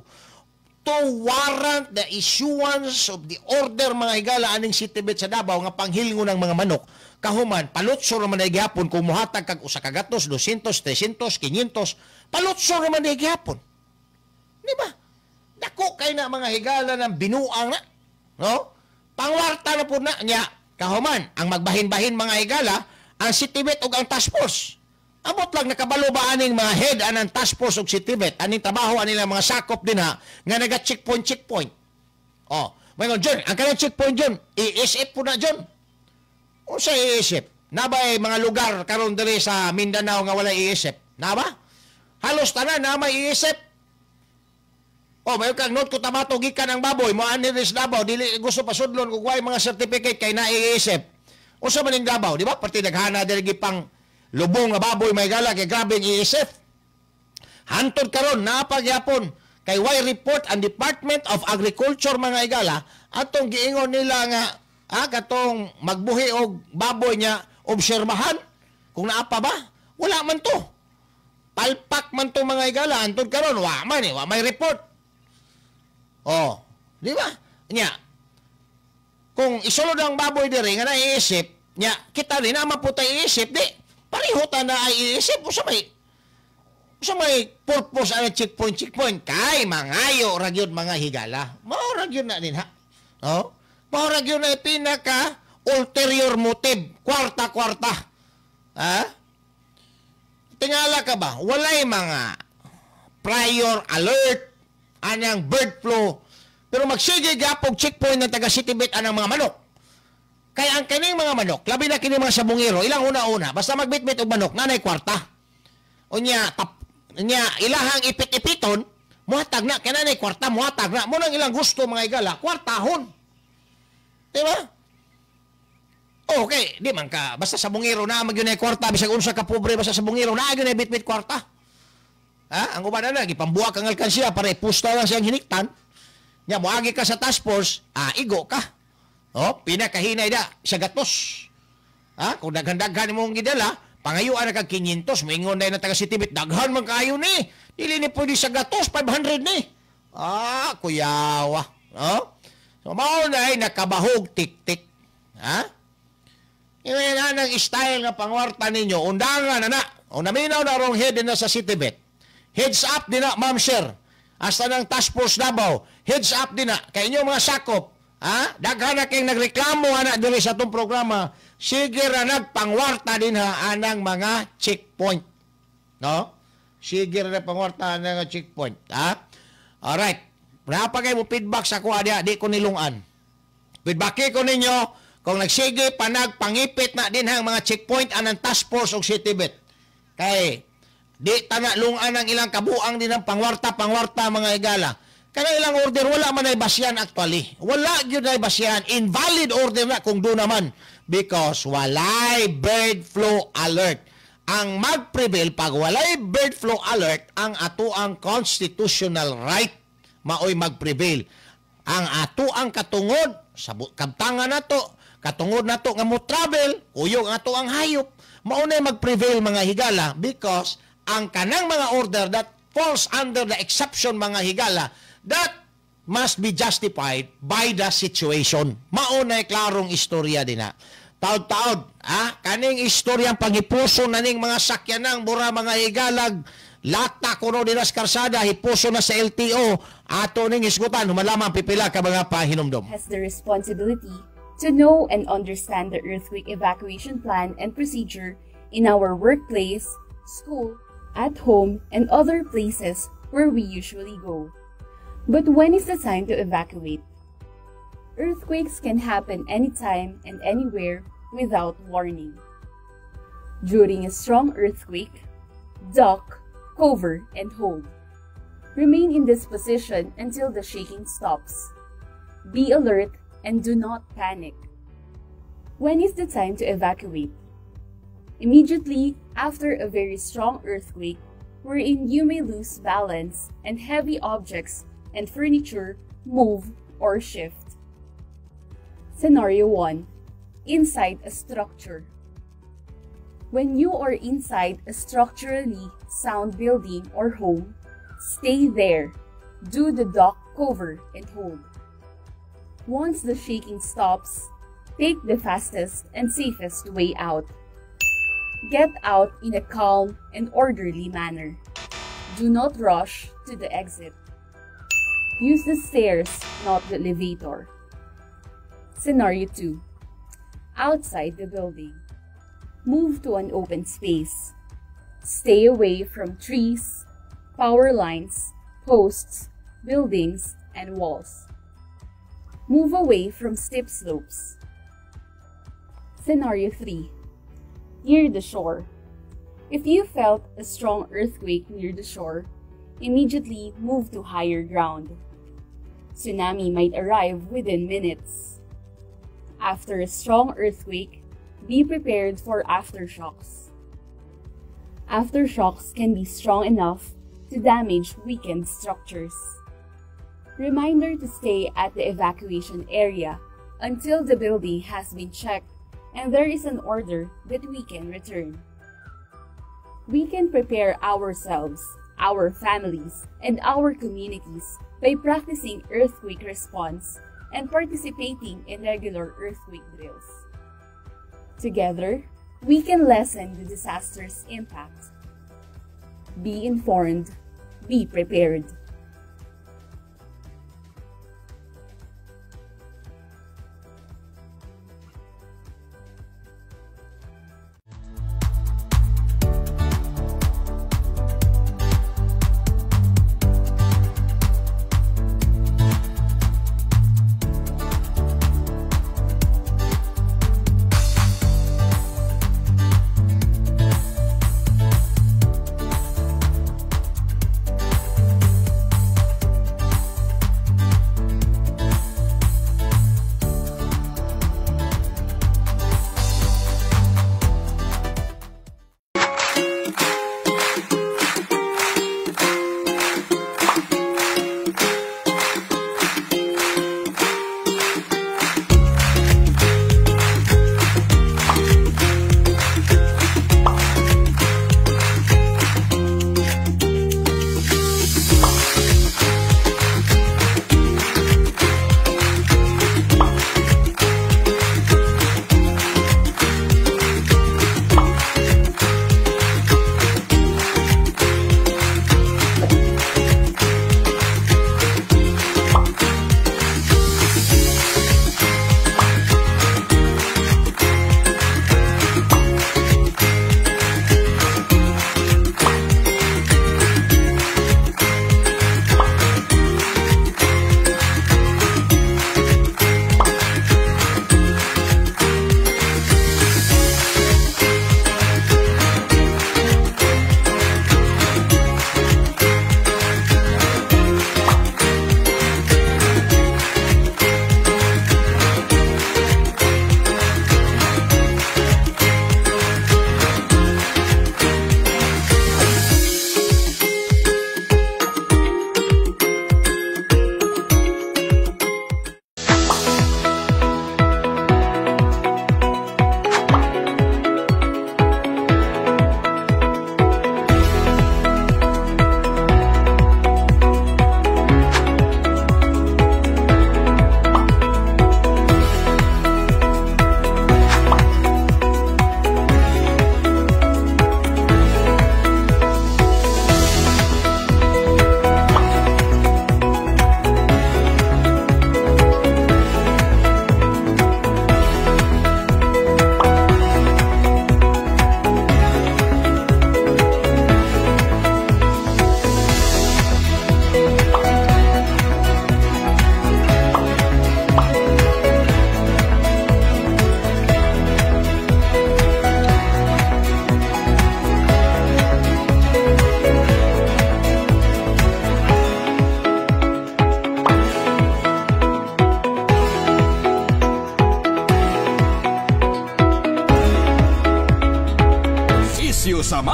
to warrant the issuance of the order, mga higala, aning City Vet sa Davao nga panghilngon ng mga manok. Kahuman palutso naman ay gihapon kung muhatag kag usa ka gatos, 200, 300, 500, palutso naman ay gihapon, di ba? Dako kay na, mga higala, ng binuang na, no? Pangwarta na po na nya. Kahuman ang magbahin-bahin, mga higala, ang City Vet ug ang task force. Amot lang, nakabalo ba aning mga head anang task force ug City Vet, aning trabaho anila mga sakop din ha nga naga checkpoint checkpoint? Oh, may John, ang kanang checkpoint John, iisip po na John. Unsa iisip? Nabay mga lugar karon diri sa Mindanao nga wala iisip? Naba? Halos tanan na may iisip. Oh, may kang North Cotabato gikan ang baboy, mo ani sa Davao, dili gusto pasudlon kung way mga certificate kay naiisip. Unsa man ning Davao, di ba? Parti daghana diri gipang lubong nga baboy, may gala, kay grabe ang iisip. Hantod karon naa pa gyapon kay way report ang Department of Agriculture, mga higala, atong giingon nila nga katong magbuhi og baboy niya obserbahan kung naa pa ba. Wala man to. Palpak man to, mga higala, hantod karon wa man eh, wa may report. Oh, di ba? Nya, kung isulod ang baboy diri nga naiisip, nya kita rin naman po tayo iisip, di pareho ta na ay iisip. Usa may purpose ang checkpoint checkpoint? Kay mangayo ra gyud, mga higala. Mao ra gyud na din ha. Oh? Mao ra gyud na pinaka ulterior motive, kwarta kwarta. Ha? Tingala ka ba? Walay mga prior alert anang bird flu. Pero magsige gapog checkpoint ng taga City Vet anang mga manok. Kaya ang kaning mga manok, labi na kini mga sabungero, ilang una-una, basta magbitbit og manok, nanay kwarta. Unya, tap, unya, ilahang ipit-ipiton, muhatag na, kaya nanay kwarta, muhatag na. Munang ilang gusto, mga higala, kwartahon. Di ba? Okay, di man ka, basta sabungero na, magyun ay kwarta, bisag unsa ka pobre, basta sabungero na, gyud ay bitbit kwarta. Ha? Ang uban na, gipambuak ang alkansiya para ipusta lang siyang hiniktan. Nya, moagi ka sa task force, igo ka. Oh, pinakahinay da, sa gatos. Ha? Kung daghan-daghan imong gidala, pangayuan na kag 500, moingon na taga Citibet, daghan man kaayo ni. Dili ni pwede sa gatos, 500 ni. Ah, kuyawa. No? So, mao na ay nakabahog tik-tik. Ha? Iwan na ng style nga pangwarta ninyo, undangan na na. O naminaw na rong head na sa Citibet. Heads up din na, ma'am sir. Hasta ng Task Force Davao, heads up din na. Kay inyo mga sakop, ha? Daghan na kayong nagreklamo ana diri sa atong programa. Sige ra nagpangwarta din ha anang mga checkpoint. No? Sige ra nagpangwarta anang checkpoint, ha? Alright. Napa kay mo feedback sa kuha diha, di ko nilungan. Feedback ko ninyo kung nagsige pa nagpangipit na din hang mga checkpoint anang Task Force og Citibet. Kay di tana lungan ang ilang kabuang din ang pangwarta mga higala. Kana ilang order wala man ay basyan actually. Wala gyud ay basyan. Invalid order na kung do naman because walay bird flu alert. Ang mag-prevail pag walay bird flu alert ang ato ang constitutional right maoy mag-prevail. Ang ato ang katungod sa kabtangan nato, katungod nato nga mo travel, kuyog ato ang hayop, maunay mag-prevail mga higala because ang kanang mga order that falls under the exception mga higala that must be justified by the situation. Maunay klarong istorya din na. Taod-taod, ha? Kaning istoryang panghipuso na ning mga sakyanang mura mga higalag, lata kuno din sa karsada, hipuso na sa LTO, ato ning isgutan, humalamang pipila ka mga pahinumdom. Has the responsibility to know and understand the earthquake evacuation plan and procedure in our workplace, school, at home, and other places where we usually go. But when is the time to evacuate? Earthquakes can happen anytime and anywhere without warning. During a strong earthquake, duck, cover, and hold. Remain in this position until the shaking stops. Be alert and do not panic. When is the time to evacuate? Immediately after a very strong earthquake, wherein you may lose balance and heavy objects and furniture move or shift. Scenario 1. Inside a structure. When you are inside a structurally sound building or home, stay there. Do the duck, cover, and hold. Once the shaking stops, take the fastest and safest way out. Get out in a calm and orderly manner. Do not rush to the exit. Use the stairs, not the elevator. Scenario 2. Outside the building. Move to an open space. Stay away from trees, power lines, posts, buildings, and walls. Move away from steep slopes. Scenario 3. Near the shore. If you felt a strong earthquake near the shore, immediately move to higher ground. Tsunami might arrive within minutes. After a strong earthquake, be prepared for aftershocks. Aftershocks can be strong enough to damage weakened structures. Reminder to stay at the evacuation area until the building has been checked and there is an order that we can return. We can prepare ourselves, our families, and our communities by practicing earthquake response and participating in regular earthquake drills. Together, we can lessen the disaster's impact. Be informed, be prepared.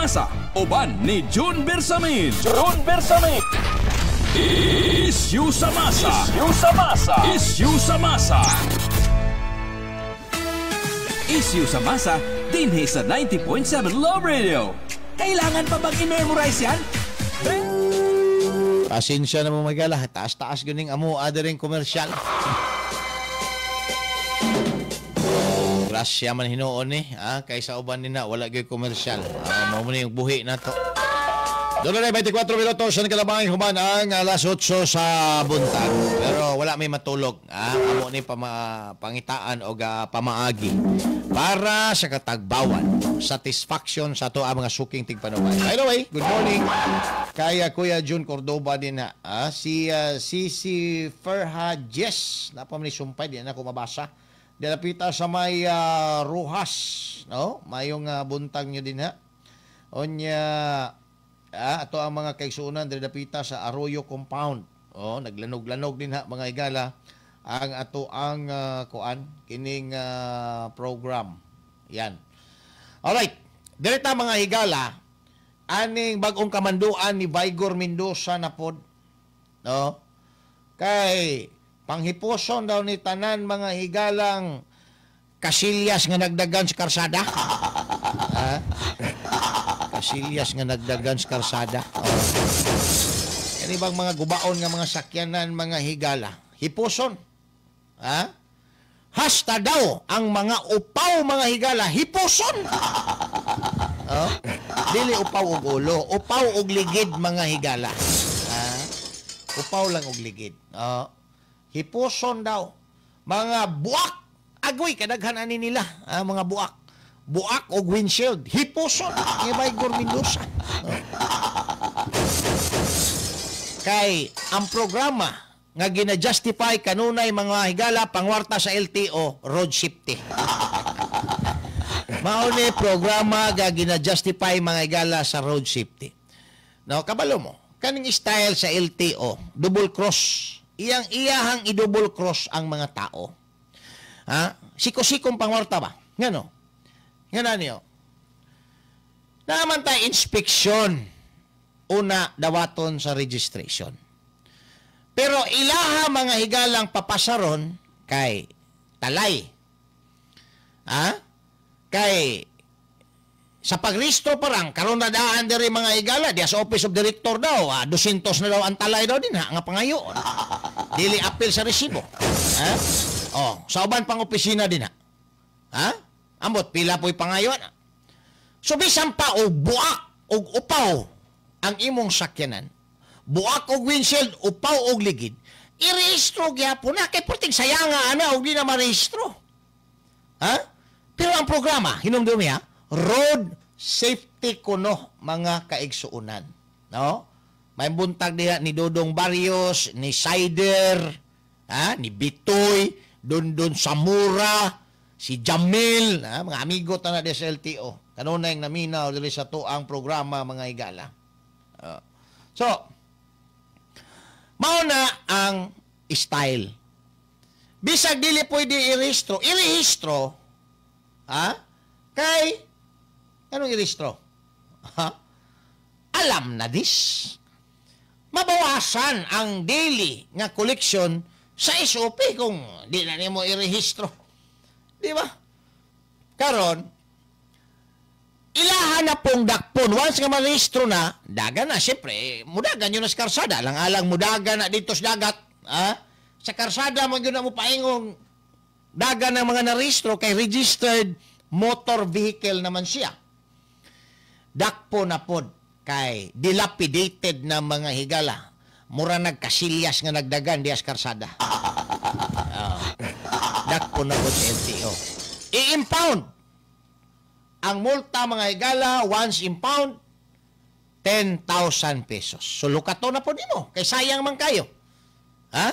masa, uban ni June Bersamin. June Bersamin. Issue sa masa. Issue sa masa. Issue sa masa. Issue sa masa, dinhi sa 90.7 Love Radio. Kailangan pa bang i-memorize yan? Pasensya na mo magala, taas-taas guning amo rin komersyal. Grasya man hinuon ni, kaysa uban ni na wala gyud komersyal. Mao man yung buhi nato. Doon na 24 minutos ang kalabang human ang alas 8 sa buntag. Pero wala may matulog. Amo ni pangitaan o pamaagi para sa katagbawan. Satisfaction sa ato ang mga suking tigpanuway. By the way, good morning. Kaya Kuya June Cordoba din na. Si Sisi Ferha Jess. Napam ni sumpay, di na ako mabasa. Dilapita sa may Ruhas. No? Mayong buntag nyo din ha. Onya, ato ang mga kaigsuonan diri dapita sa Arroyo Compound. Oh, naglanog-lanog din ha mga higala ang ato ang kuan kining program. Yan. Alright. Direta mga higala aning bag-ong kamanduan ni Vigor Mendoza na pod. No? Kay panghipuson daw ni tanan mga higalang kasilyas nga nagdagan sa karsada. Ha? Kasilyas nga nagdagan sa karsada. Oh. Yan ibang mga gubaon nga mga sakyanan, mga higala. Hipuson. Ha? Hasta daw ang mga upaw, mga higala, hipuson. Oh? Dili upaw og ulo, upaw og ligid, mga higala. Ha? Upaw lang og ligid. Oh. Hipuson daw. Mga buak. Agoy, kadaghan ani nila. Ha? Mga buak. Buak og windshield. Hipuson. Ni Vigor Mendoza. Oh. Kay ang programa nga gina-justify kanunay mga higala pangwarta sa LTO, road safety. Mao ni programa nga gina-justify mga higala sa road safety. No, kabalo mo. Kaning style sa LTO, double cross. Iyang iyahang i-double cross ang mga tao. Ha? Siko-sikong pangwarta ba? Ngano? Nga niyo. Naman tayo inspection una dawaton sa registration. Pero ilaha mga higalang papasaron kay talay. Ha? Kay sa pagrehistro parang karon na daan diri mga higala diya sa office of director daw, 200 na daw ang talay daw din ha nga pangayo. Dili apil sa resibo. Ha? Oh, sa uban pang opisina din ha. Ha? Ambot pila po'y pangayon. So bisan pa og buak og upaw ang imong sakyanan, buak og windshield, upaw og ligid, irehistro gyapon na kay perting sayanga ana og di na marehistro. Ha? Pero ang programa, hinumdumi ha, road safety kuno mga kaigsuonan. No? May buntag diha ni Dodong Barrios, ni Sider, ha, ni Bitoy, Dondon Samura, si Jamil, ha, mga amigo ta na sa LTO. Kanunay ang naminaw diri sa tuang programa mga higala. So, mao na ang style. Bisag dili pwede irehistro, irehistro, ha? Kay anong irehistro? Ha? Alam na this. Mabawasan ang daily nga collection sa SOP kung di na nimo irehistro. Di ba? Karon, ilahan na pong dakpon. Once nga marehistro na, dagan na. Siyempre, mudagan yun na sa karsada. Alang-alang mudagan na dito sa dagat. Ha? Sa karsada, mo yun na mo paingong dagan ng mga narehistro kay registered motor vehicle naman siya. Dakpo na pod kay dilapidated na mga higala. Mura nagkasilyas nga nagdagan diya sa karsada. Dakpo na pod sa LTO. I-impound. Ang multa mga higala, once impound, 10,000 pesos. So, lukato na po nimo. Kay sayang man kayo. Ha?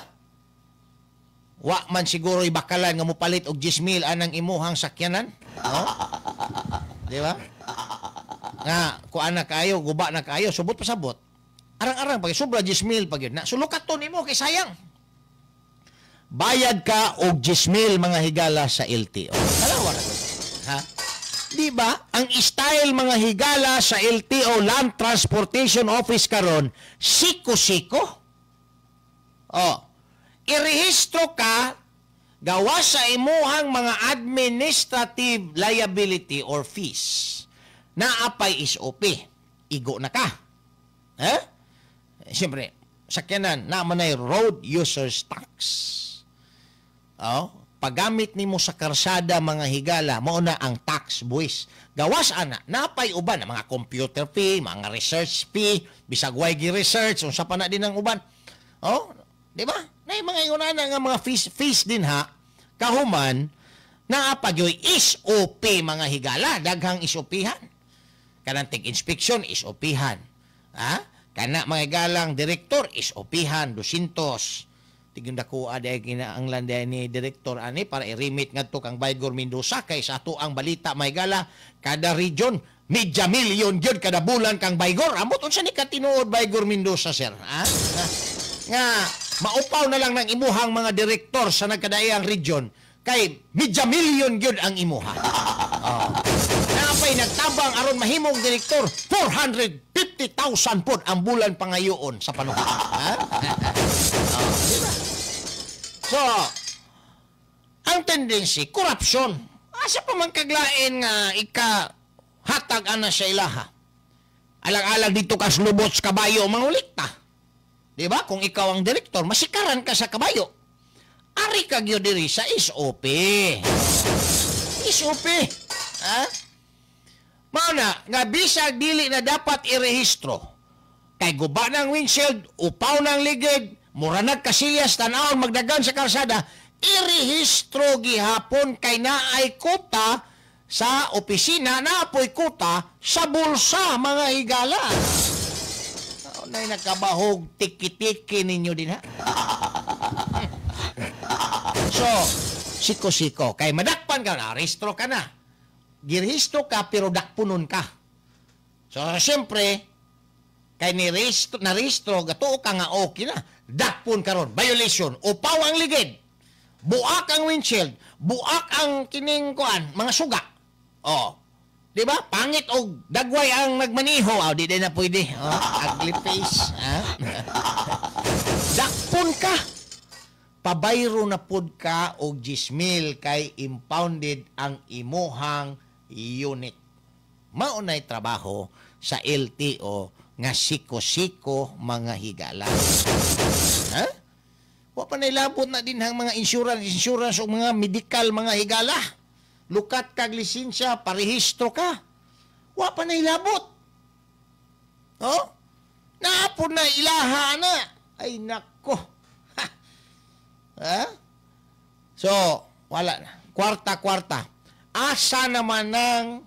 Wa man siguro ibakalan nga mopalit og 10,000 anang imuhang sakyanan. No? Di ba? Nga, kuan na kayo, guba na kayo, subot pa sabot. Arang-arang, pag sobra 10,000 pag yun. Na, so, lukato nimo kay sayang. Bayad ka og 10,000 mga higala sa LTO. Kalawa na. Ha? Di ba? Ang style, mga higala, sa LTO, Land Transportation Office karon, siko-siko. Oh. Irehistro ka gawa sa imuhang mga administrative liability or fees. Naapay SOP. Igo na ka. Eh? Siyempre, sakyanan, naman ay road users tax. Oh, paggamit nimo sa karsada, mga higala, mao na ang tax, buwis. Gawas ana, napay uban mga computer fee, mga research fee, bisag way gi research unsa pa na din ang uban. Oh, di ba? Nay mga ingon ana nga mga fees, fees din ha. Kahuman naa pa gyoy SOP, mga higala, daghang SOP-han. Kanang tig inspection, SOP-han. Ha? Kana, mga higalang direktor, SOP-han 200. Tigong dako day ginaanglan day ni direktor ani para i-remit ngadto kang Baygor Mendoza, kay sa ato ang balita, mga higala, kada region medya milyon gyud kada bulan kang Baygor. Amot unsa ni katinuod, Baygor Mendoza, sir, ha? Nga maupaw na lang ng imuhang mga direktor sa nagkadaiyang region kay medya milyon gyud ang imuha. Oh. Napay nagtabang aron mahimong direktor, 450,000 pod ang bulan pangayoon sa panahon. Ha? Oh, diba? So, ang tendency, corruption. Asa pa man kaglain nga ika hatag ana sa ilaha? Alang-alang dito ka lubot sa kabayo, mangulikta. Di ba? Kung ikaw ang direktor, masikaran ka sa kabayo. Ari ka gyud diri sa SOP. SOP. Ha? Mao na nga bisag dili na dapat irehistro. Kay guba ng windshield, upaw ng ligid, mura nagkasilyas tan-awon magdagan sa kalsada, irehistro gihapon kay naay kuta sa opisina, naapoy kuta sa bulsa, mga higala. Nay nakabahog tiki-tiki ninyo din ha. So, siko-siko. Kay madakpan ka na, rehistro ka na. Girehistro ka pero dakpunon ka. So, siyempre, kay nirehistro, narehistro, gatuo ka nga okay na. Dakpon karon, violation, upaw ang ligid, buak ang windshield, buak ang kining kuan, mga suga. Oh. Di ba? Pangit og dagway ang nagmaniho. Oh, di na pwede. Oh, ugly face. Ha? Dakpon ka. Pabayro na pud ka og 10,000 kay impounded ang imuhang unit. Mao nay trabaho sa LTO nga siko-siko, mga higala. Ha? Wa pa nailabot na din ang mga insurance, insurance o mga medical, mga higala. Lukat kag lisensya, parehistro ka. Wa pa nailabot. Oh? Naapon na ilaha na. Ay nako. Ha? Ha? So, wala na. Kwarta-kwarta. Asa naman nang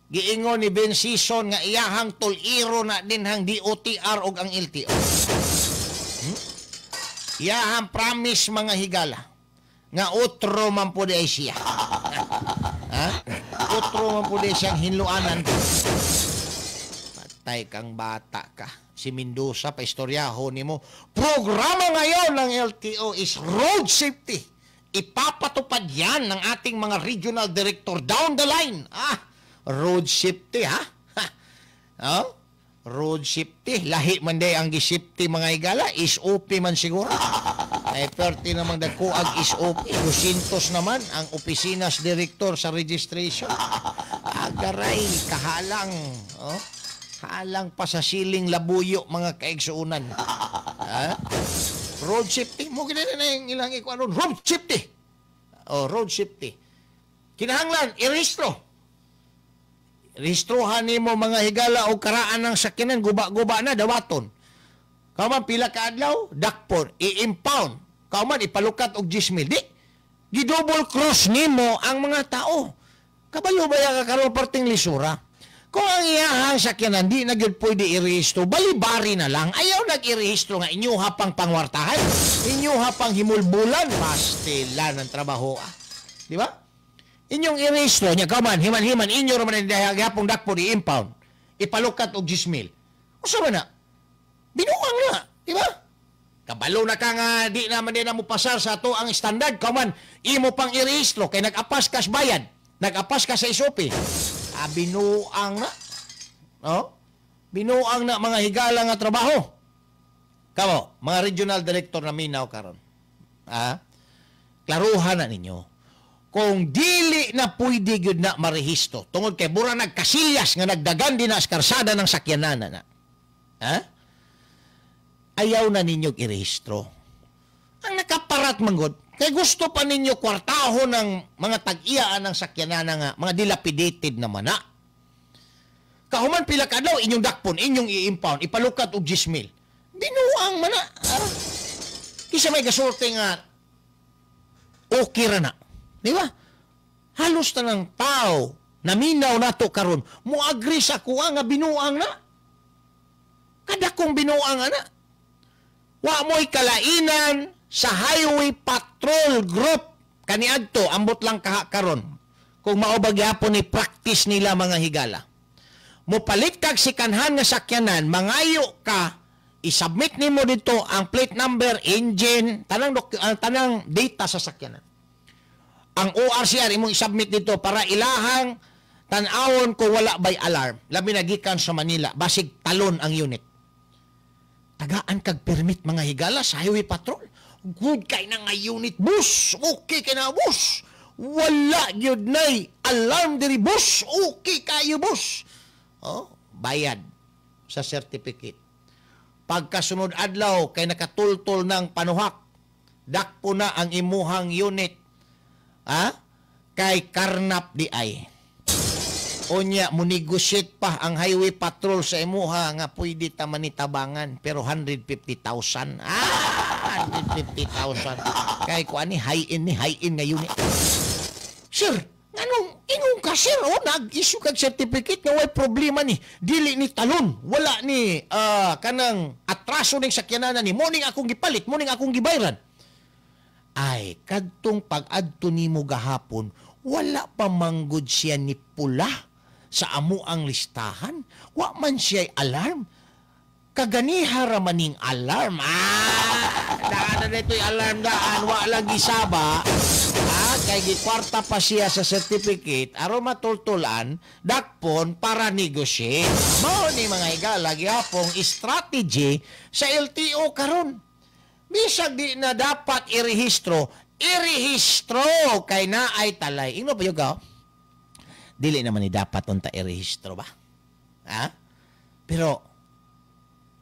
giingon ni Ben Sison nga iyahang tuliro na din hang DOTR og ang LTO? Iyahang promise, mga higala, nga otro man po di ay siya. Ha? Otro man po di siyang hinluanan. Patay kang bata ka. Si Mendoza pa istoryaho nimo. Programa ngayon ng LTO is road safety. Ipapatupad yan ng ating mga regional director down the line. Ah, road safety ha? Ha? Oh? Road safety. Lahi man day ang gi-safety, mga higala. SOP man siguro. Ay, 30 namang dagkuag SOP. 200 naman ang opisinas director sa registration. Agaray, kahalang. Oh? Halang pa sa siling labuyo, mga kaigsuunan. Ha? Road safety. Mo gina na yung ilang ikuanon. Road safety. Oh, road safety. Kinahanglan, irehistro. Rehistrohan nimo, mga higala, o karaan ng sakyanan, guba-guba na, dawaton. Kauman pila ka adlaw, dakpon, i-impound. Kauman ipalukat og 10,000. Di, gidouble cross nimo ang mga tao. Kabalo ba ya ka karon parting lisura? Kung ang iyahang sakyanan di na gyud pwede irehistro, balibari na lang. Ayaw nag-irehistro nga inyuha pang pangwartahan, inyuha pang himulbulan, pastila ng trabaho. Ah. Di ba? Inyong irehistro niya, kauman, himan-himan, inyo raman ang gihapong dakpo, i-impound. Ipalukat og 10,000. Usa ba na? Binuang na, di ba? Kabalo na ka nga di naman din na mo pasar sa ato ang standard, kauman, imo pang irehistro, kay nag-apas kas bayad. Nag-apas ka sa SOP. Ah, binuang na. No? Binuang na mga higala nga trabaho. Kamo, mga regional director na minaw karon. Ah? Klaruhan na ninyo. Kung dili na pwede gyud na marehistro, tungod kay mura nagkasilyas nga nagdagan din na sa karsada ng sakyanan na. Ha? Ayaw na ninyo irehistro. Ang nakaparat manggod, kay gusto pa ninyo kwartaho ng mga tag-iyaan ng sakyanan nga mga dilapidated na mana. Kahuman pila ka adlaw inyong dakpon, inyong i-impound, ipalukat og 10,000. Binuang mana. Ah. Kisa may gasulti nga okay ra na. Di ba? Halos tanang tao naminaw nato karon mo agree sa kuha nga binuang na. Kadakong binuang ana. Wa mo'y kalainan sa Highway Patrol Group kaniadto, ambot lang kaha karon. Kung mao ba gyapon ni practice nila mga higala. Mopalit kag sikanhan nga sakyanan, mangayo ka, isubmit nimo dito ang plate number, engine, tanang tanang data sa sakyanan. Ang ORCR imong isubmit dito para ilahang tan-awon kung wala bay alarm. Labi na gikan sa Manila, basig talon ang unit. Tagaan kag permit mga higala sa Highway Patrol. Good kay na nga unit, bus. Okay kay na, bus. Wala gyud nay alarm diri, bus. Okay kayo, bus. Oh, bayad sa certificate. Pagkasunod adlaw kay nakatultol ng panuhak, dakpo na ang imuhang unit. Ha? Kay karnap di ay. Unya, mo-negotiate pa ang Highway Patrol sa imuha nga pwede ta manitabangan pero 150,000. Ah, 150,000. Kay kuan ni high-end ni high-end nga unit. Sir, nganong ingon ka sir, oh, nag-issue kag certificate nga way problema ni. Dili ni talon, wala ni kanang atraso ning sakyanan ni. Morning akong gipalit, morning akong gibayran. Ay, kadtong pag-adto nimo gahapon, wala pa manggod siya ni pula sa amo ang listahan. Wa man siya alarm. Kaganiha ra maning alarm. Ah, daan na dito'y alarm daan. Wa lagi saba. Ah, kay gikwarta pa siya sa certificate aron matultulan, dakpon para negotiate. Mao ni mga higala gihapong strategy sa LTO karon. Bisag di na dapat irehistro, irehistro kay naay talay. Ingno pa yun ka? Dili naman ni dapat unta irehistro ba? Ha? Pero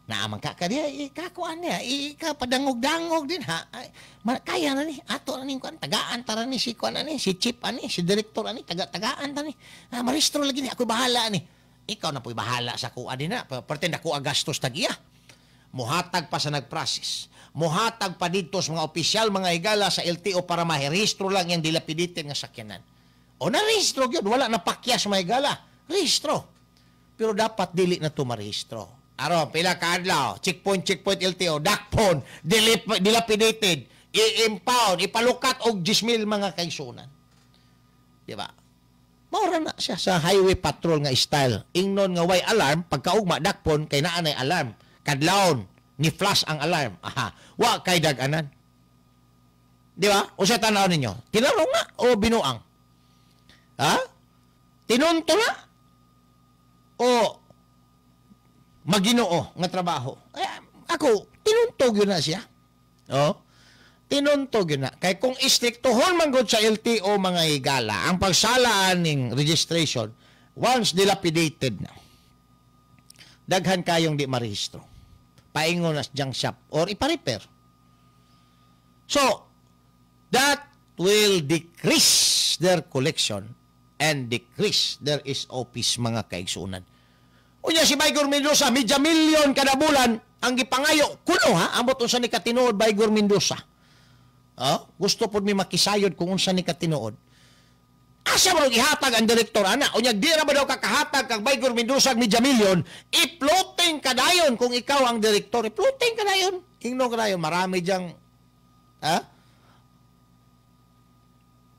naaman ka ka diya, ikakuan niya, ikapadangog-dangog din ha. Ay, kaya na ni, ato na ni, kuan, tagaan tara ni, si kuan ani, si chief ani, si director ani, tagaan ta ni. Ah, marehistro lagi ni, ako'y bahala ni. Ikaw na po'y bahala sa kuan din na. Pretend ako agastos tag-iya. Muhatag pa sa nagprocess. Muhatag pa dito sa mga opisyal, mga higala sa LTO para mahirehistro lang yung dilapidated nga sakyanan. O narehistro yun, wala na pakyas mga higala. Rehistro. Pero dapat dili na ito marehistro. Aron, pila ka adlaw, checkpoint, checkpoint LTO, dakpon, dilapidated, i-impound, ipalukat og 10,000 mga kaigsunan. Di ba? Maura na siya sa Highway Patrol nga style. Ingnon nga way alarm, pagkaugma, dakpon, kay naa nay alarm. Kadlawon, ni flash ang alarm. Aha. Wa kay daganan. Di ba? O sa tanaw ninyo, tinarong nga o binuang? Ha? Tinunto na? O maginoo nga trabaho? Ay, ako, tinuntog yun na siya. O? Tinuntog yun na. Kay kung istriktohon man gud sa LTO mga higala, ang pagsalaan ning registration, once dilapidated na, daghan kayong di marehistro. Paingon na sa junk shop or ipa-repair. So, that will decrease their collection and decrease their SOPs mga kaigsunan. Unya si Baygor Mendoza, medya milyon kada bulan ang gipangayo. Kuno ha, ambot unsa ni katinuod Baygor Mendoza. Oh, gusto pod mi makisayod kung unsa ni katinuod. Asa mo ihatag ang direktor ana? Unya di ra ba daw kakahatag kag Baygor Mendoza og medya milyon, i-floating ka dayon kung ikaw ang direktor, i-floating ka dayon. Ingno ka dayon, marami diyang ha?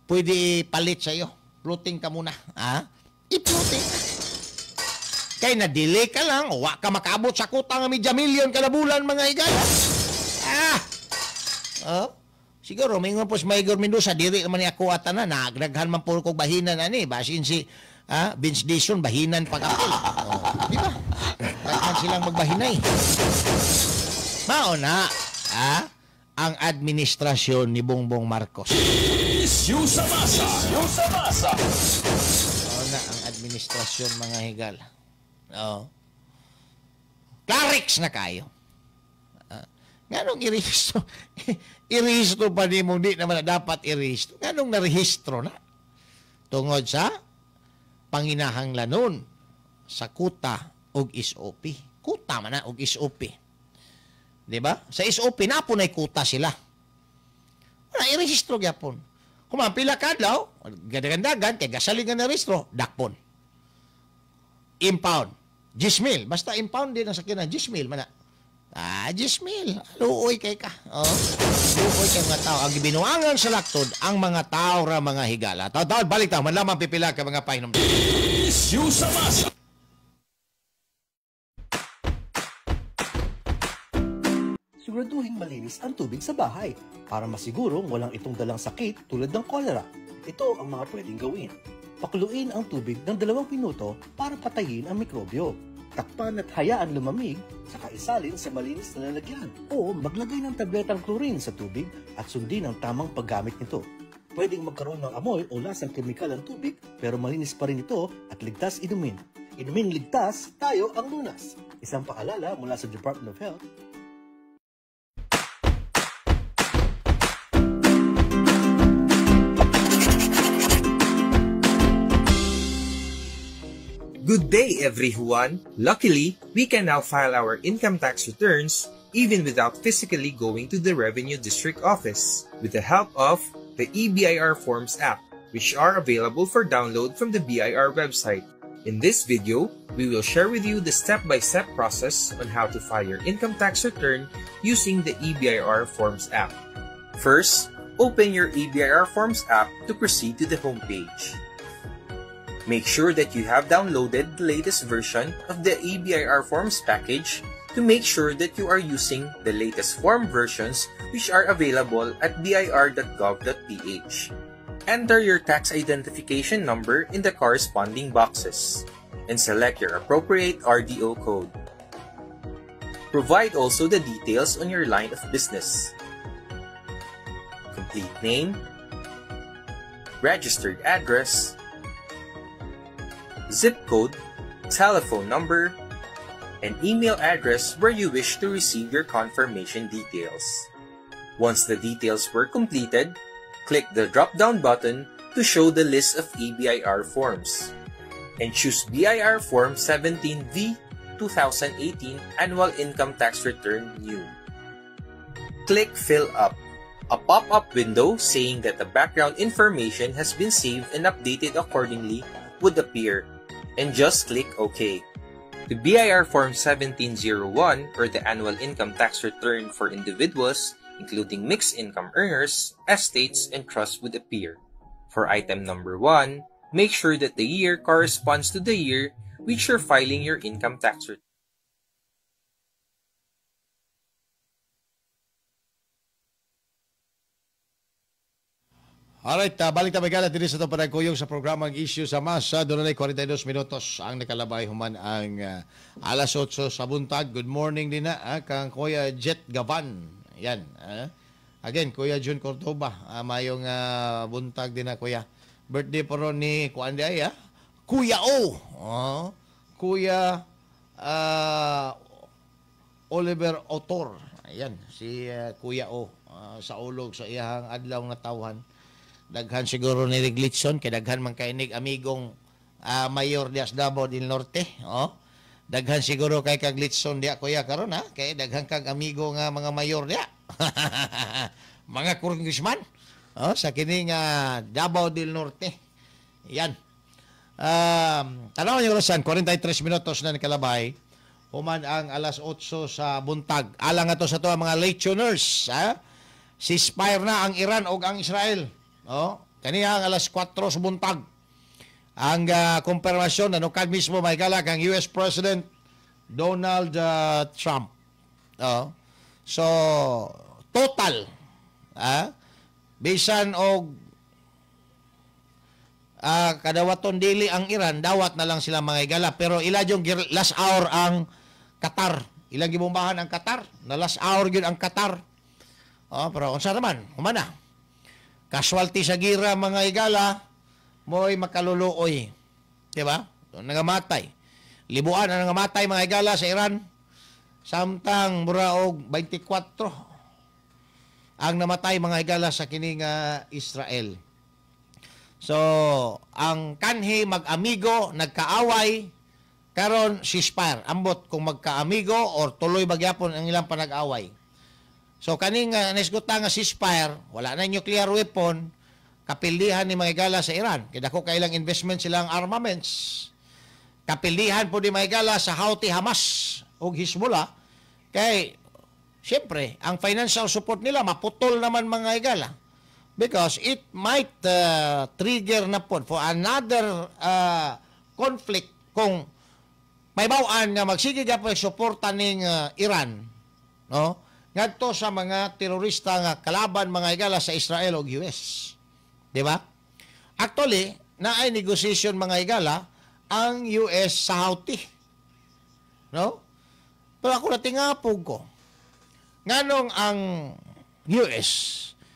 Pwede ipalit sa iyo. Floating ka muna, ha? I-floating ka. Kay na-delay ka lang, wa ka makaabot sa kuta nga medya milyon kada bulan mga higala. Ah! Oh? Siguro mingon po si Mayor Mendoza, diri naman ni ako atanan, nagdaghan man puro kog bahinan ani, basin si Vince Dizon bahinan pag-apil. Oh, di ba? Daghan silang magbahinay. Mao na ang administrasyon ni Bongbong Marcos. Issue sa masa. Issue sa masa. Mao na ang administrasyon, mga higala. Oh. Clarix na kayo. Nganong irehistro? Irehistro pa ni mong di naman na dapat irehistro. Nganong narehistro na? Tungod sa panginahanglanon sa kuta og SOP. Kuta man na og SOP. Di ba? Sa SOP na po na'y kuta sila. Wala, irehistro gyapon. Kung pila ka adlaw, gadagandagan, kay gasaling nga narehistro, dakpon. Impound. 10,000. Basta impound din ang sakyanan, 10,000 man na. 10,000. Luoy kay ka. Oh. Luoy kay mga tao. Ang gibinuangan sa laktod, ang mga tao ra mga higala. Taw-taw, balik tao. Man lamang pipila ka mga painom. Issue sa masa. Siguraduhin malinis ang tubig sa bahay para masigurong walang itong dalang sakit tulad ng kolera. Ito ang mga pwedeng gawin. Pakuluin ang tubig ng 2 minuto para patayin ang mikrobyo. Takpan at hayaan lumamig, saka isalin sa malinis na lalagyan. O maglagay ng tabletang chlorine sa tubig at sundin ang tamang paggamit nito. Pwedeng magkaroon ng amoy o lasang kemikal ang tubig, pero malinis pa rin ito at ligtas inumin. Inuming ligtas, tayo ang lunas. Isang paalala mula sa Department of Health. Good day, everyone! Luckily, we can now file our income tax returns even without physically going to the Revenue District Office with the help of the eBIR Forms app, which are available for download from the BIR website. In this video, we will share with you the step-by-step process on how to file your income tax return using the eBIR Forms app. First, open your eBIR Forms app to proceed to the homepage. Make sure that you have downloaded the latest version of the eBIR Forms package to make sure that you are using the latest form versions, which are available at bir.gov.ph. Enter your tax identification number in the corresponding boxes and select your appropriate RDO code. Provide also the details on your line of business: complete name, registered address, zip code, telephone number, and email address where you wish to receive your confirmation details. Once the details were completed, click the drop-down button to show the list of eBIR forms and choose BIR Form 17V 2018 Annual Income Tax Return New. Click Fill Up. A pop-up window saying that the background information has been saved and updated accordingly would appear, and just click OK. The BIR Form 1701, or the Annual Income Tax Return for individuals, including mixed income earners, estates, and trusts, would appear. For item number 1, make sure that the year corresponds to the year which you're filing your income tax return. Alright, balik ta mga diri sa atong panagkuyog sa programang Issue sa Masa. Doon na 42 minutos ang nakalabay human ang alas 8 sa buntag. Good morning din na kang Kuya Jet Gavan. Yan. Again, Kuya Jun Cordoba. Mayong buntag din na, Kuya. Birthday po ron ni Kuan di ay, Kuya O. Oh, Kuya Oliver Otor. Ayan, si Kuya O sa ulog sa iyahang adlaw nga tawhan. Daghan siguro ni Riglitson kay daghan man kainig amigong Mayor Dias Davao del Norte, oh. Daghan siguro kay kag litson diya, kuya, karon ha, kay daghan kag amigo nga mga mayor diya, mga congressman, oh, sa kini nga Davao del Norte. Yan. Tanaw niyo orasan, 43 minutos na nakalabay human ang alas 8 sa buntag. Alang ato sa to ang mga late tuners, ha? Ceasefire na ang Iran ug ang Israel. Oh, kaniya ang alas 4 sa buntag. Ang kumpirmasyon nanukad mismo, may galak ang US President Donald Trump. Oh. So, total Bisan og kadawaton dili ang Iran, dawat na lang sila, mga higala. Pero ila yung last hour ang Qatar. Ilang gibombahan ang Qatar. Na last hour gyud ang Qatar. Oh, pero unsa naman, humana. Casualty sa gira, mga higala, mo'y makaluluoy. Di ba? Nangamatay. Libuan ang nangamatay, mga higala, sa Iran. Samtang mura og 24 ang namatay, mga higala, sa kining Israel. So, ang kanhi mag-amigo, nagkaaway, karon ceasefire. Ambot kung magkaamigo or tuloy bagyapon ang ilang panag-away. So kaning naisgutan nga ceasefire, wala na nuclear weapon, kapildihan ni mga higala sa Iran. Kay dako kay ilang investment silang armaments. Kapildihan po ni mga higala sa Houthi, Hamas ug Hezbollah kay siyempre ang financial support nila maputol naman, mga higala, because it might trigger na po for another conflict kung may bawaan nga magsige gyapon suporta ning Iran, no, ngadto sa mga terorista nga kalaban, mga higala, sa Israel ug US, di ba? Actually, naay negotiation, mga higala, ang US sa Houthi, no? Pero ako, natingapog ko nganong ang US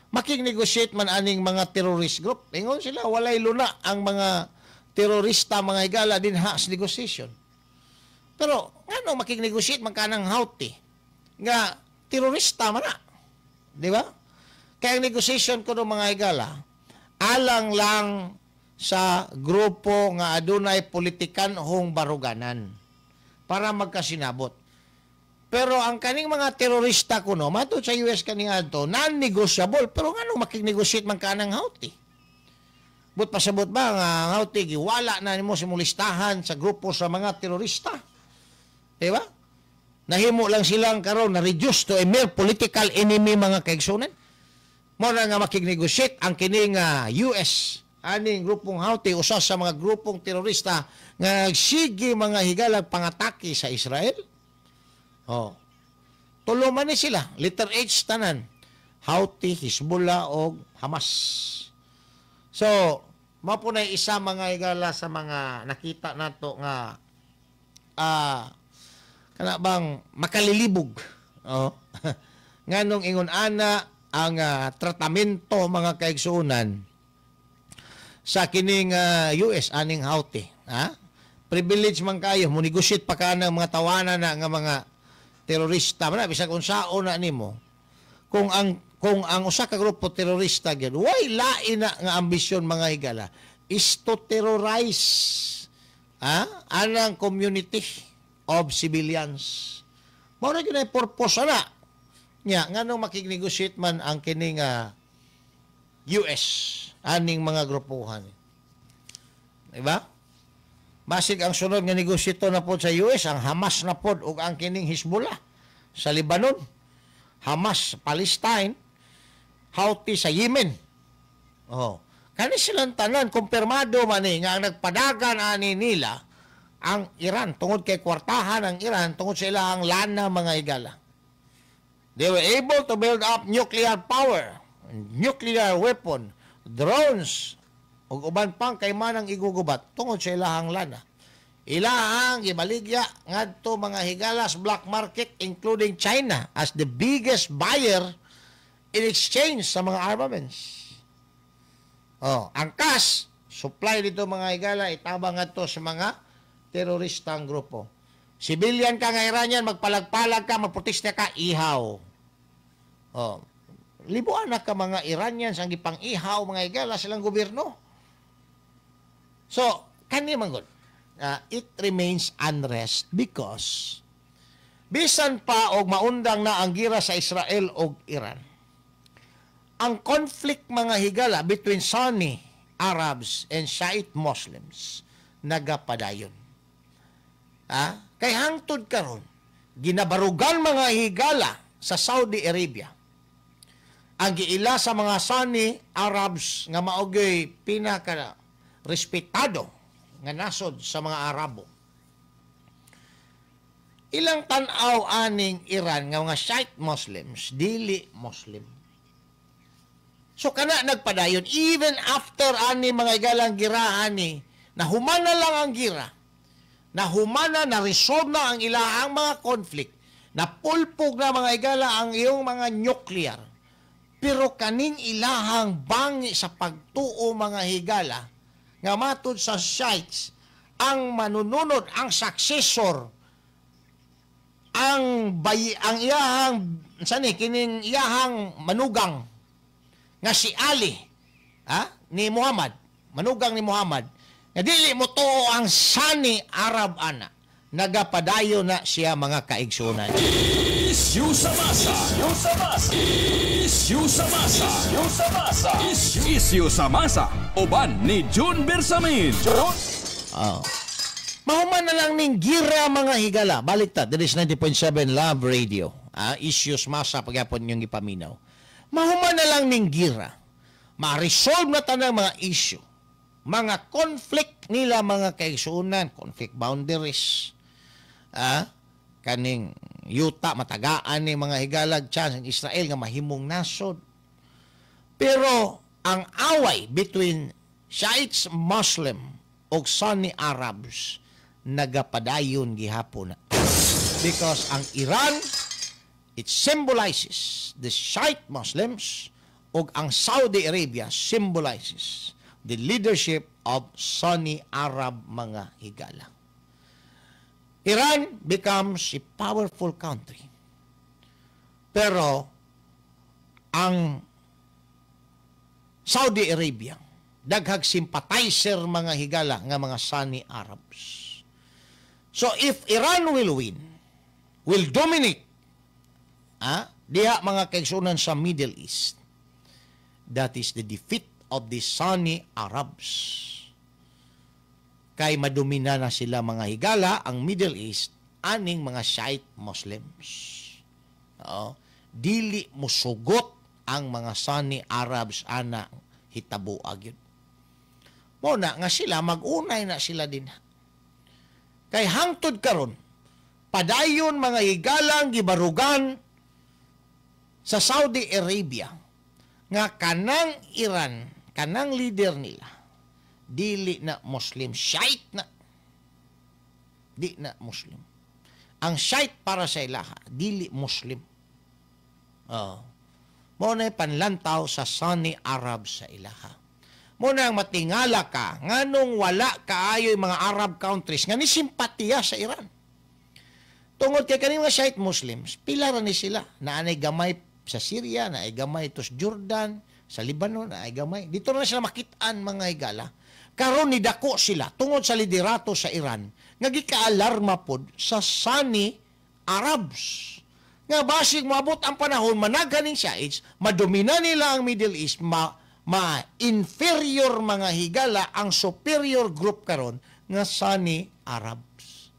makig-negotiate man aning mga terrorist group. Ingon sila, walay luna ang mga terorista, mga higala, din ha sa negotiation. Pero nganong makig-negotiate man kanang Houthi nga terorista man na? Di ba? Kaya ang negotiation ko ng mga higala, alang lang sa grupo nga adunay politikanhong baruganan para magkasinabot. Pero ang kaning mga terorista kuno, matud sa US kaniadto, non-negotiable. Pero nganong makig-negotiate man kanang Houthi? But pasabot ba nga ang Houthi giwala na nimo sa listahan sa grupo sa mga terorista? Di ba? Nahimo lang silang karon na reduce to a mere political enemy, mga kaigsunan. Mo na nga makig-negotiate ang kining US aning grupong Houthi, usa sa mga grupong terorista nga nagsige, mga higalag, pangatake sa Israel. Oh. Tulo man ni sila, letter H tanan. Houthi, Hezbollah o Hamas. So, mao po na isa, mga higala, sa mga nakita nato nga kana bang makalilibog. Oh. Nganong ingon ana ang tratamento, mga kaigsuonan, sa kining US aning Houthi, ha? Privilege man kayo mo negotiate pa ka ng mga tawanan na nga mga terorista man na, bisag unsaon na nimo. Kung ang usa ka grupo terorista gyud, way lain na nga ambisyon, mga higala, is to terrorize anang community of civilians. Mao na gyud ay purpose ana nya. Nganong makig-negotiate man ang kining US aning mga grupuhan, di ba? Basig ang sunod nga negosyo na pod sa US ang Hamas na pod ug ang kining Hezbollah sa Lebanon. Hamas Palestine, Houthi sa Yemen. Oh. Kani silang tanan kumpirmado man ni nga ang nagpadagan ani nila ang Iran tungod kay kwartahan ang Iran tungod sa ilang lana, mga higala. They were able to build up nuclear power, nuclear weapon, drones, ug uban pang kay manang igugubat tungod sa ilahang lana. Ilahang gibaligya ngadto, mga higalas, black market, including China as the biggest buyer in exchange sa mga armaments. Oh, ang cash supply dito, mga higala, itabang ngadto sa mga teroristang grupo. Civilian ka nga Iranian, magpalag-palag ka, magprotesta ka, ihaw. Oh. Libuan na ka mga Iranians ang gipang-ihaw, mga higala, silang gobyerno. So, kani man gud, it remains unrest because bisan pa og maundang na ang gira sa Israel og Iran, ang conflict, mga higala, between Sunni Arabs and Shiite Muslims nagapadayon. Ah, kay hangtod karon ginabarugan, mga higala, sa Saudi Arabia ang giila sa mga Sunni Arabs nga maogoy pinaka respetado nga nasod sa mga Arabo. Ilang tan-aw aning Iran nga mga Shiite Muslims dili Muslim. So kana nagpadayon even after ani, mga higalang, gira ani, nahumana lang ang gira. Nahumana, na resolve na ang ilahang mga conflict. Napulpog na, mga higala, ang iyong mga nuclear. Pero kaning ilahang bangi sa pagtuo, mga higala, nga matud sa Shiites, ang manununod, ang successor, ang bay, ang iyahang sani kining iyahang manugang nga si Ali, ha, ni Muhammad, manugang ni Muhammad, nga dili mo tuo ang Sunni Arab ana, nagapadayon na siya, mga kaigsunan. Issue sa masa. Issue sa masa. Issue sa masa. Issue sa masa. Issue sa masa. Uban ni June Bersamin. Oh. Mahuman na lang ning gira, mga higala. Balik ta, this is 90.7 Love Radio. Ah, issues masa pagyapon yung ipaminaw. Mahuman na lang ning gira. Ma-resolve na tanang mga issue. Mga conflict nila, mga kaigsuonan, conflict boundaries. Ah, kaning yuta matagaan ni, mga higalag, chance ang Israel nga mahimong nasod. Pero ang away between Shiites Muslim ug Sunni Arabs nagapadayon gihapon na. Because ang Iran, it symbolizes the Shiite Muslims ug ang Saudi Arabia symbolizes the leadership of Sunni Arab, mga higala. Iran becomes a powerful country. Pero ang Saudi Arabia, daghag sympathizer, mga higala, nga mga Sunni Arabs. So if Iran will win, will dominate, diha, mga kaigsunan, sa Middle East, that is the defeat of the Sunni Arabs. Kay madumina na sila, mga higala, ang Middle East aning mga Shiite Muslims. Oo. Dili musugot ang mga Sunni Arabs ana hitabo gyud. Mo na nga sila mag-unay na sila din. Kay hangtod karon padayon, mga higalang, gibarugan sa Saudi Arabia nga kanang Iran, kanang leader nila, dili na Muslim, Shiite na. Di na Muslim. Ang Shiite para sa ilaha, dili Muslim. Oh. Mo na panlantaw sa Sunni Arab sa ilaha. Mo na ang matingala ka nganong wala kaayo mga Arab countries nga ni simpatiya sa Iran. Tungod kay kaning mga Shiite Muslims, pila ra ni sila. Naanay gamay sa Syria, naay gamay to sa Jordan, sa Lebanon, naay gamay. Dito na sila makitaan, mga higala. Karon ni dako sila tungod sa liderato sa Iran nga gikaalarma pod sa Sunni Arabs. Nga basig moabot ang panahon managhaning Shiites, madomina nila ang Middle East, ma inferior, mga higala, ang superior group karon nga Sunni Arabs.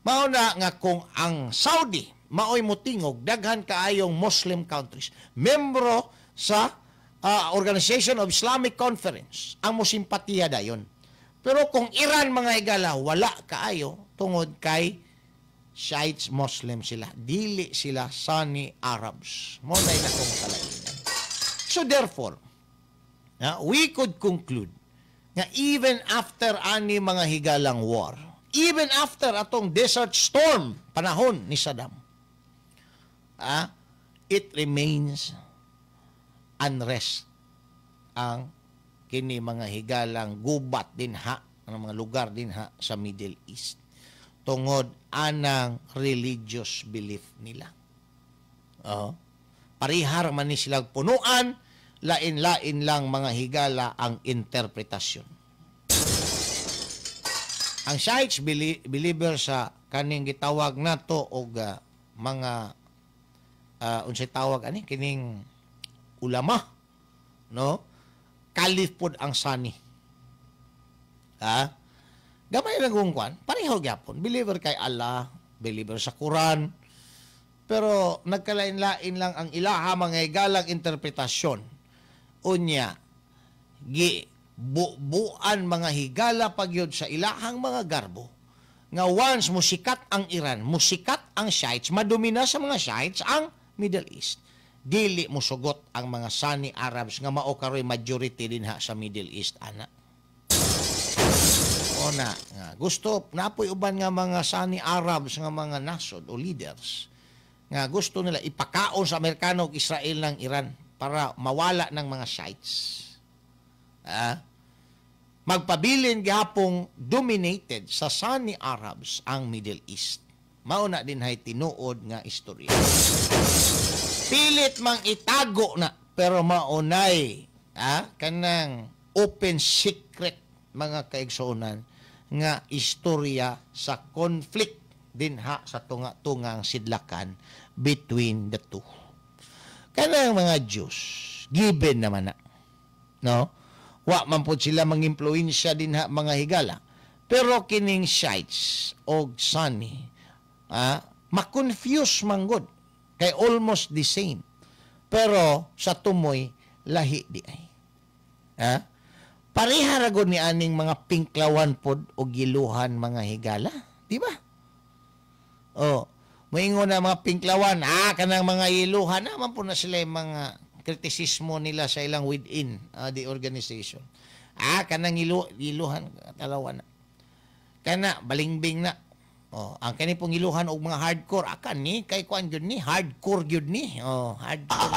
Mao na nga kung ang Saudi maoy motingog, daghan kaayong Muslim countries membro sa Organization of Islamic Conference ang mosimpatiya dayon. Pero kung Iran, mga higala, wala kaayo tungod kay Shiites Muslim sila. Dili sila Sunni Arabs. Mo na akong kalainan. So therefore, we could conclude nga even after ani, mga higalang, war, even after atong Desert Storm panahon ni Saddam, it remains unrest ang kini, mga higalang, gubat dinha ang mga lugar dinha sa Middle East tungod anang religious belief nila. Oh. Parihar man ni sila punuan, lain-lain lang, mga higala, ang interpretasyon. Ang Shiites believer sa kaning gitawag nato og mga unsay tawag ani kining ulama, no? Caliph pod ang Sunni. Ha? Gamay lang kung kwan, pareho gyapon. Believer kay Allah, believer sa Quran, pero nagkalain-lain lang ang ilaha, mga higalang, interpretasyon. Unya, gi bubuan, mga higala, pagyod sa ilahang mga garbo nga once musikat ang Iran, musikat ang Shiites, madumina sa mga Shiites ang Middle East. Dili musugot ang mga Sunni Arabs nga mao karoy majority dinha sa Middle East ana. O na nga gusto napoy uban nga mga Sunni Arabs nga mga nasod o leaders nga gusto nila ipakaon sa Amerikano ug Israel ng Iran para mawala ng mga Shiites. Ah, magpabilin gihapong dominated sa Sunni Arabs ang Middle East. Mao na din hay tinuod nga istorya. Pilit mang itago na, pero maunay kanang open secret, mga kaigsuonan, nga istorya sa conflict dinha sa tunga-tungang sidlakan between the two. Kanang mga Jews, given naman na. No? Wa man pud sila mangimpluwensya dinha, mga higala. Pero kining Shiites og Sunni, ma-confuse man gud kay almost the same. Pero sa tumoy lahi di ay. Pareha ra gud ni aning mga pinklawan pod og giluhan, mga higala, di ba? Oh, moingon na mga pinklawan, kanang mga iluhan naman po na sila yung mga kritisismo nila sa ilang within the organization. Kanang iluhan talawa na. Kana balingbing na. Oh, ang kani pong iluhan og mga hardcore akan ni kay kuan gyud ni, hardcore gyud ni. Oh, hardcore.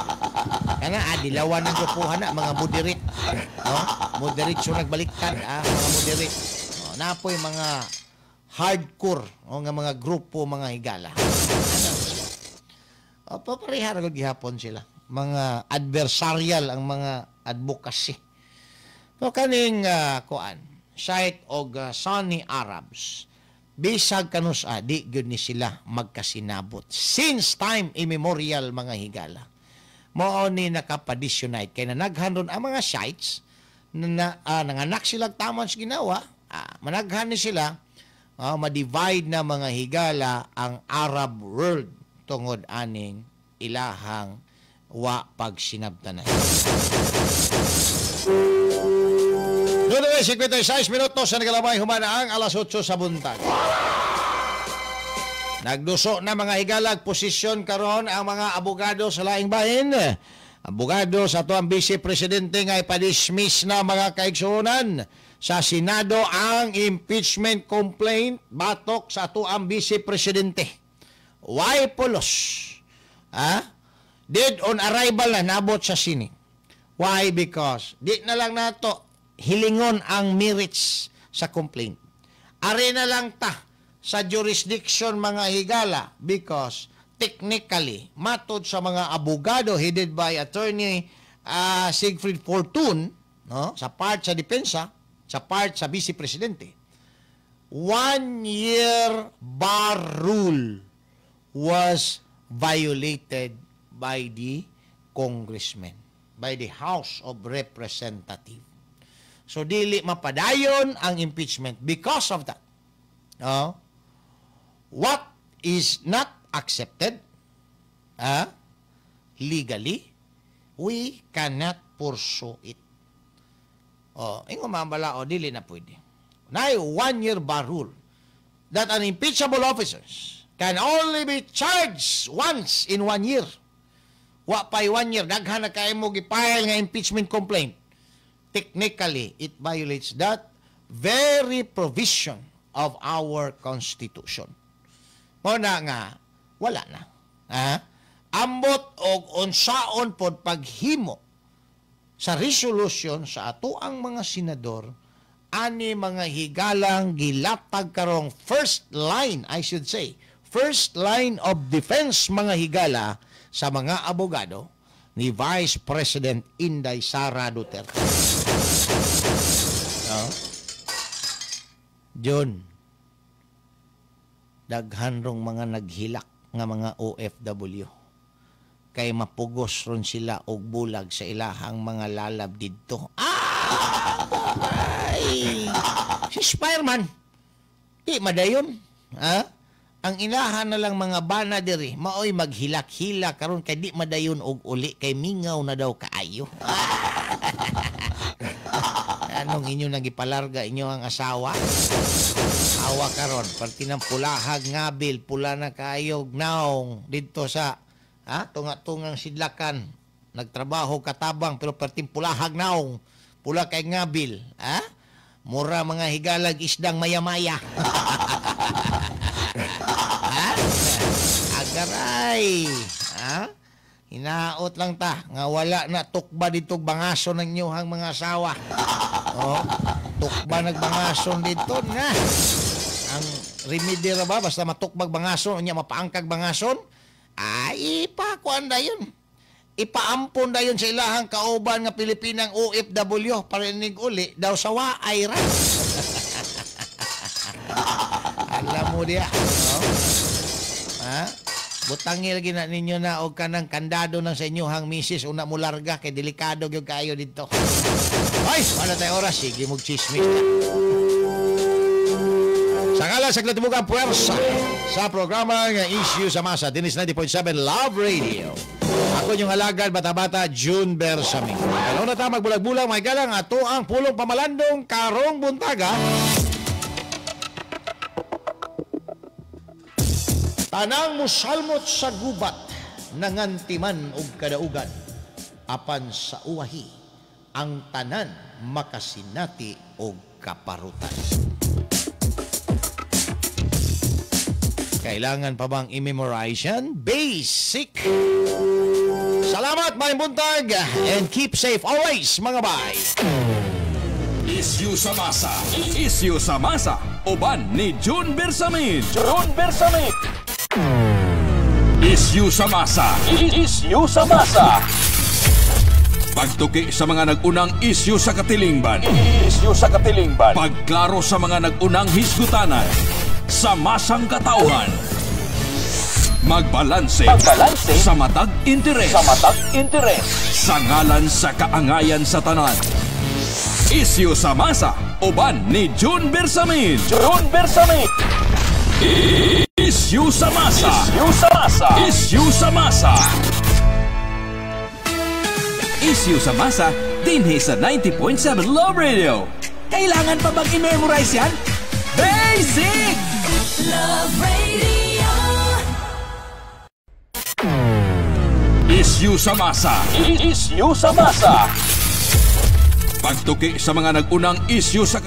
Kana dilawan ang grupuhan na mga moderate. No? Moderate so nagbaliktad mga moderate. Oh, napoy mga hardcore o nga mga grupo, mga higala. O, papareha ra gud gihapon sila. Mga adversarial ang mga advocacy. So kaning kuan, Shiite og Sunni Arabs, bisag kanusa di gyud ni sila magkasinabot since time immemorial, mga higala. Mao ni nakapadisunite kay nanaghan ron ang mga Shiites na nanganak sila taman sa ginawa, managhan ni sila, ma-divide na, mga higala, ang Arab world tungod aning ilahang wa pagsinabtanay. 9:56 sa nagalamay humana ang alas 8 sa buntag. Nagduso na, mga higalag, posisyon karon ang mga abogado sa laing bahin. Abogado sa ato ang vice presidente nga ipadismiss na, mga kaigsuonan, sa Senado ang impeachment complaint batok sa ato ang vice presidente. Why pulos? Ha? Dead on arrival na nabot sa Senate. Why? Because di na lang nato hilingon ang merits sa complaint. Ari na lang ta sa jurisdiction, mga higala, because technically, matod sa mga abogado headed by Attorney Siegfried Fortune, no, sa part sa depensa, sa part sa vice presidente, one year bar rule was violated by the congressman, by the House of Representatives. So dili mapadayon ang impeachment because of that. No? What is not accepted legally, we cannot pursue it. Oh, ingon mga balao, dili na pwede. Nay one year bar rule that an impeachable officers can only be charged once in one year. Wa pa'y one year, daghan na kay mo gipile nga impeachment complaint. Technically, it violates that very provision of our Constitution. Mao na nga, wala na. Ambot og unsaon pod paghimo sa resolution sa ato ang mga senador ani, mga higalang, gilatag karong first line, I should say, first line of defense, mga higala, sa mga abogado ni Vice President Inday Sara Duterte. No? John, daghan rong mga naghilak nga mga OFW kay mapugos ron sila og bulag sa ilahang mga lalab didto. Ay! Si Spiderman, di madayon. Ha? Ang ilahan na lang mga bana diri, maoy maghilak-hilak karon kay di madayon og uli kay mingaw na daw kaayo. Anong inyo nagipalarga inyo ang asawa? Awa karon, parti ng pulahag ngabil, pula na kayo naong didto sa Ha? Tunga-tungang sidlakan. Nagtrabaho katabang pero perting pulahag naong. Pula kay ngabil. Ha? Mura mga higalag isdang maya-maya. Ha? Agaray. Ha? Hinaot lang ta nga wala na tukba dito bangason ng inyong mga asawa. Oh, tukba nagbangason dito na. Ang remedy ra ba basta matukbag bangason unya mapaangkag bangason? Ay ipakuan dayon. Ipaampon dayon sa ilahang kauban nga Pilipinang OFW parinig uli daw sawa ay ra. Alam mo diya. Oh. Ha? Butangil gina ninyo na og kanang kandado nang sa inyohang misis una mo larga kay delikado gyud kaayo didto. Ay, wala tayo oras, sige mog chismis na. Sa ngalan sa Klatibugang Puwersa sa programa nga Issue sa Masa, Dinis 90.7 Love Radio. Ako yung alagad bata-bata June Bersamin. Ano na ta magbulag-bulag may galang ato ang pulong pamalandong karong buntaga. Tanang musalmot sa gubat, nangantiman og kadaugan, apan sa uwahi, ang tanan makasinati og kaparutan. Kailangan pa bang i-memorize yan? Basic! Salamat, maayong buntag, and keep safe always, mga bay! Issue sa masa. Issue sa masa. Uban ni June Bersamin. June Bersamin. Issue sa masa. Issue sa masa. Pagtuki sa mga nag-unang issue sa katilingban. Issue sa katilingban. Pagklaro sa mga nag-unang hisgutanan. Sa masang katauhan. Magbalanse. Magbalanse. Sa matag interes. Sa matag interes. Sa ngalan sa kaangayan sa tanan. Issue sa masa. Uban ni June Bersamin. June Bersamin. Issue sa masa. Issue sa masa. Issue sa masa. Issue sa masa dinhi sa 90.7 Love Radio. Kailangan pa bang i-memorize yan? Basic! Love Radio. Issue sa masa. Issue sa masa. Pagtuki sa mga nag-unang issue sa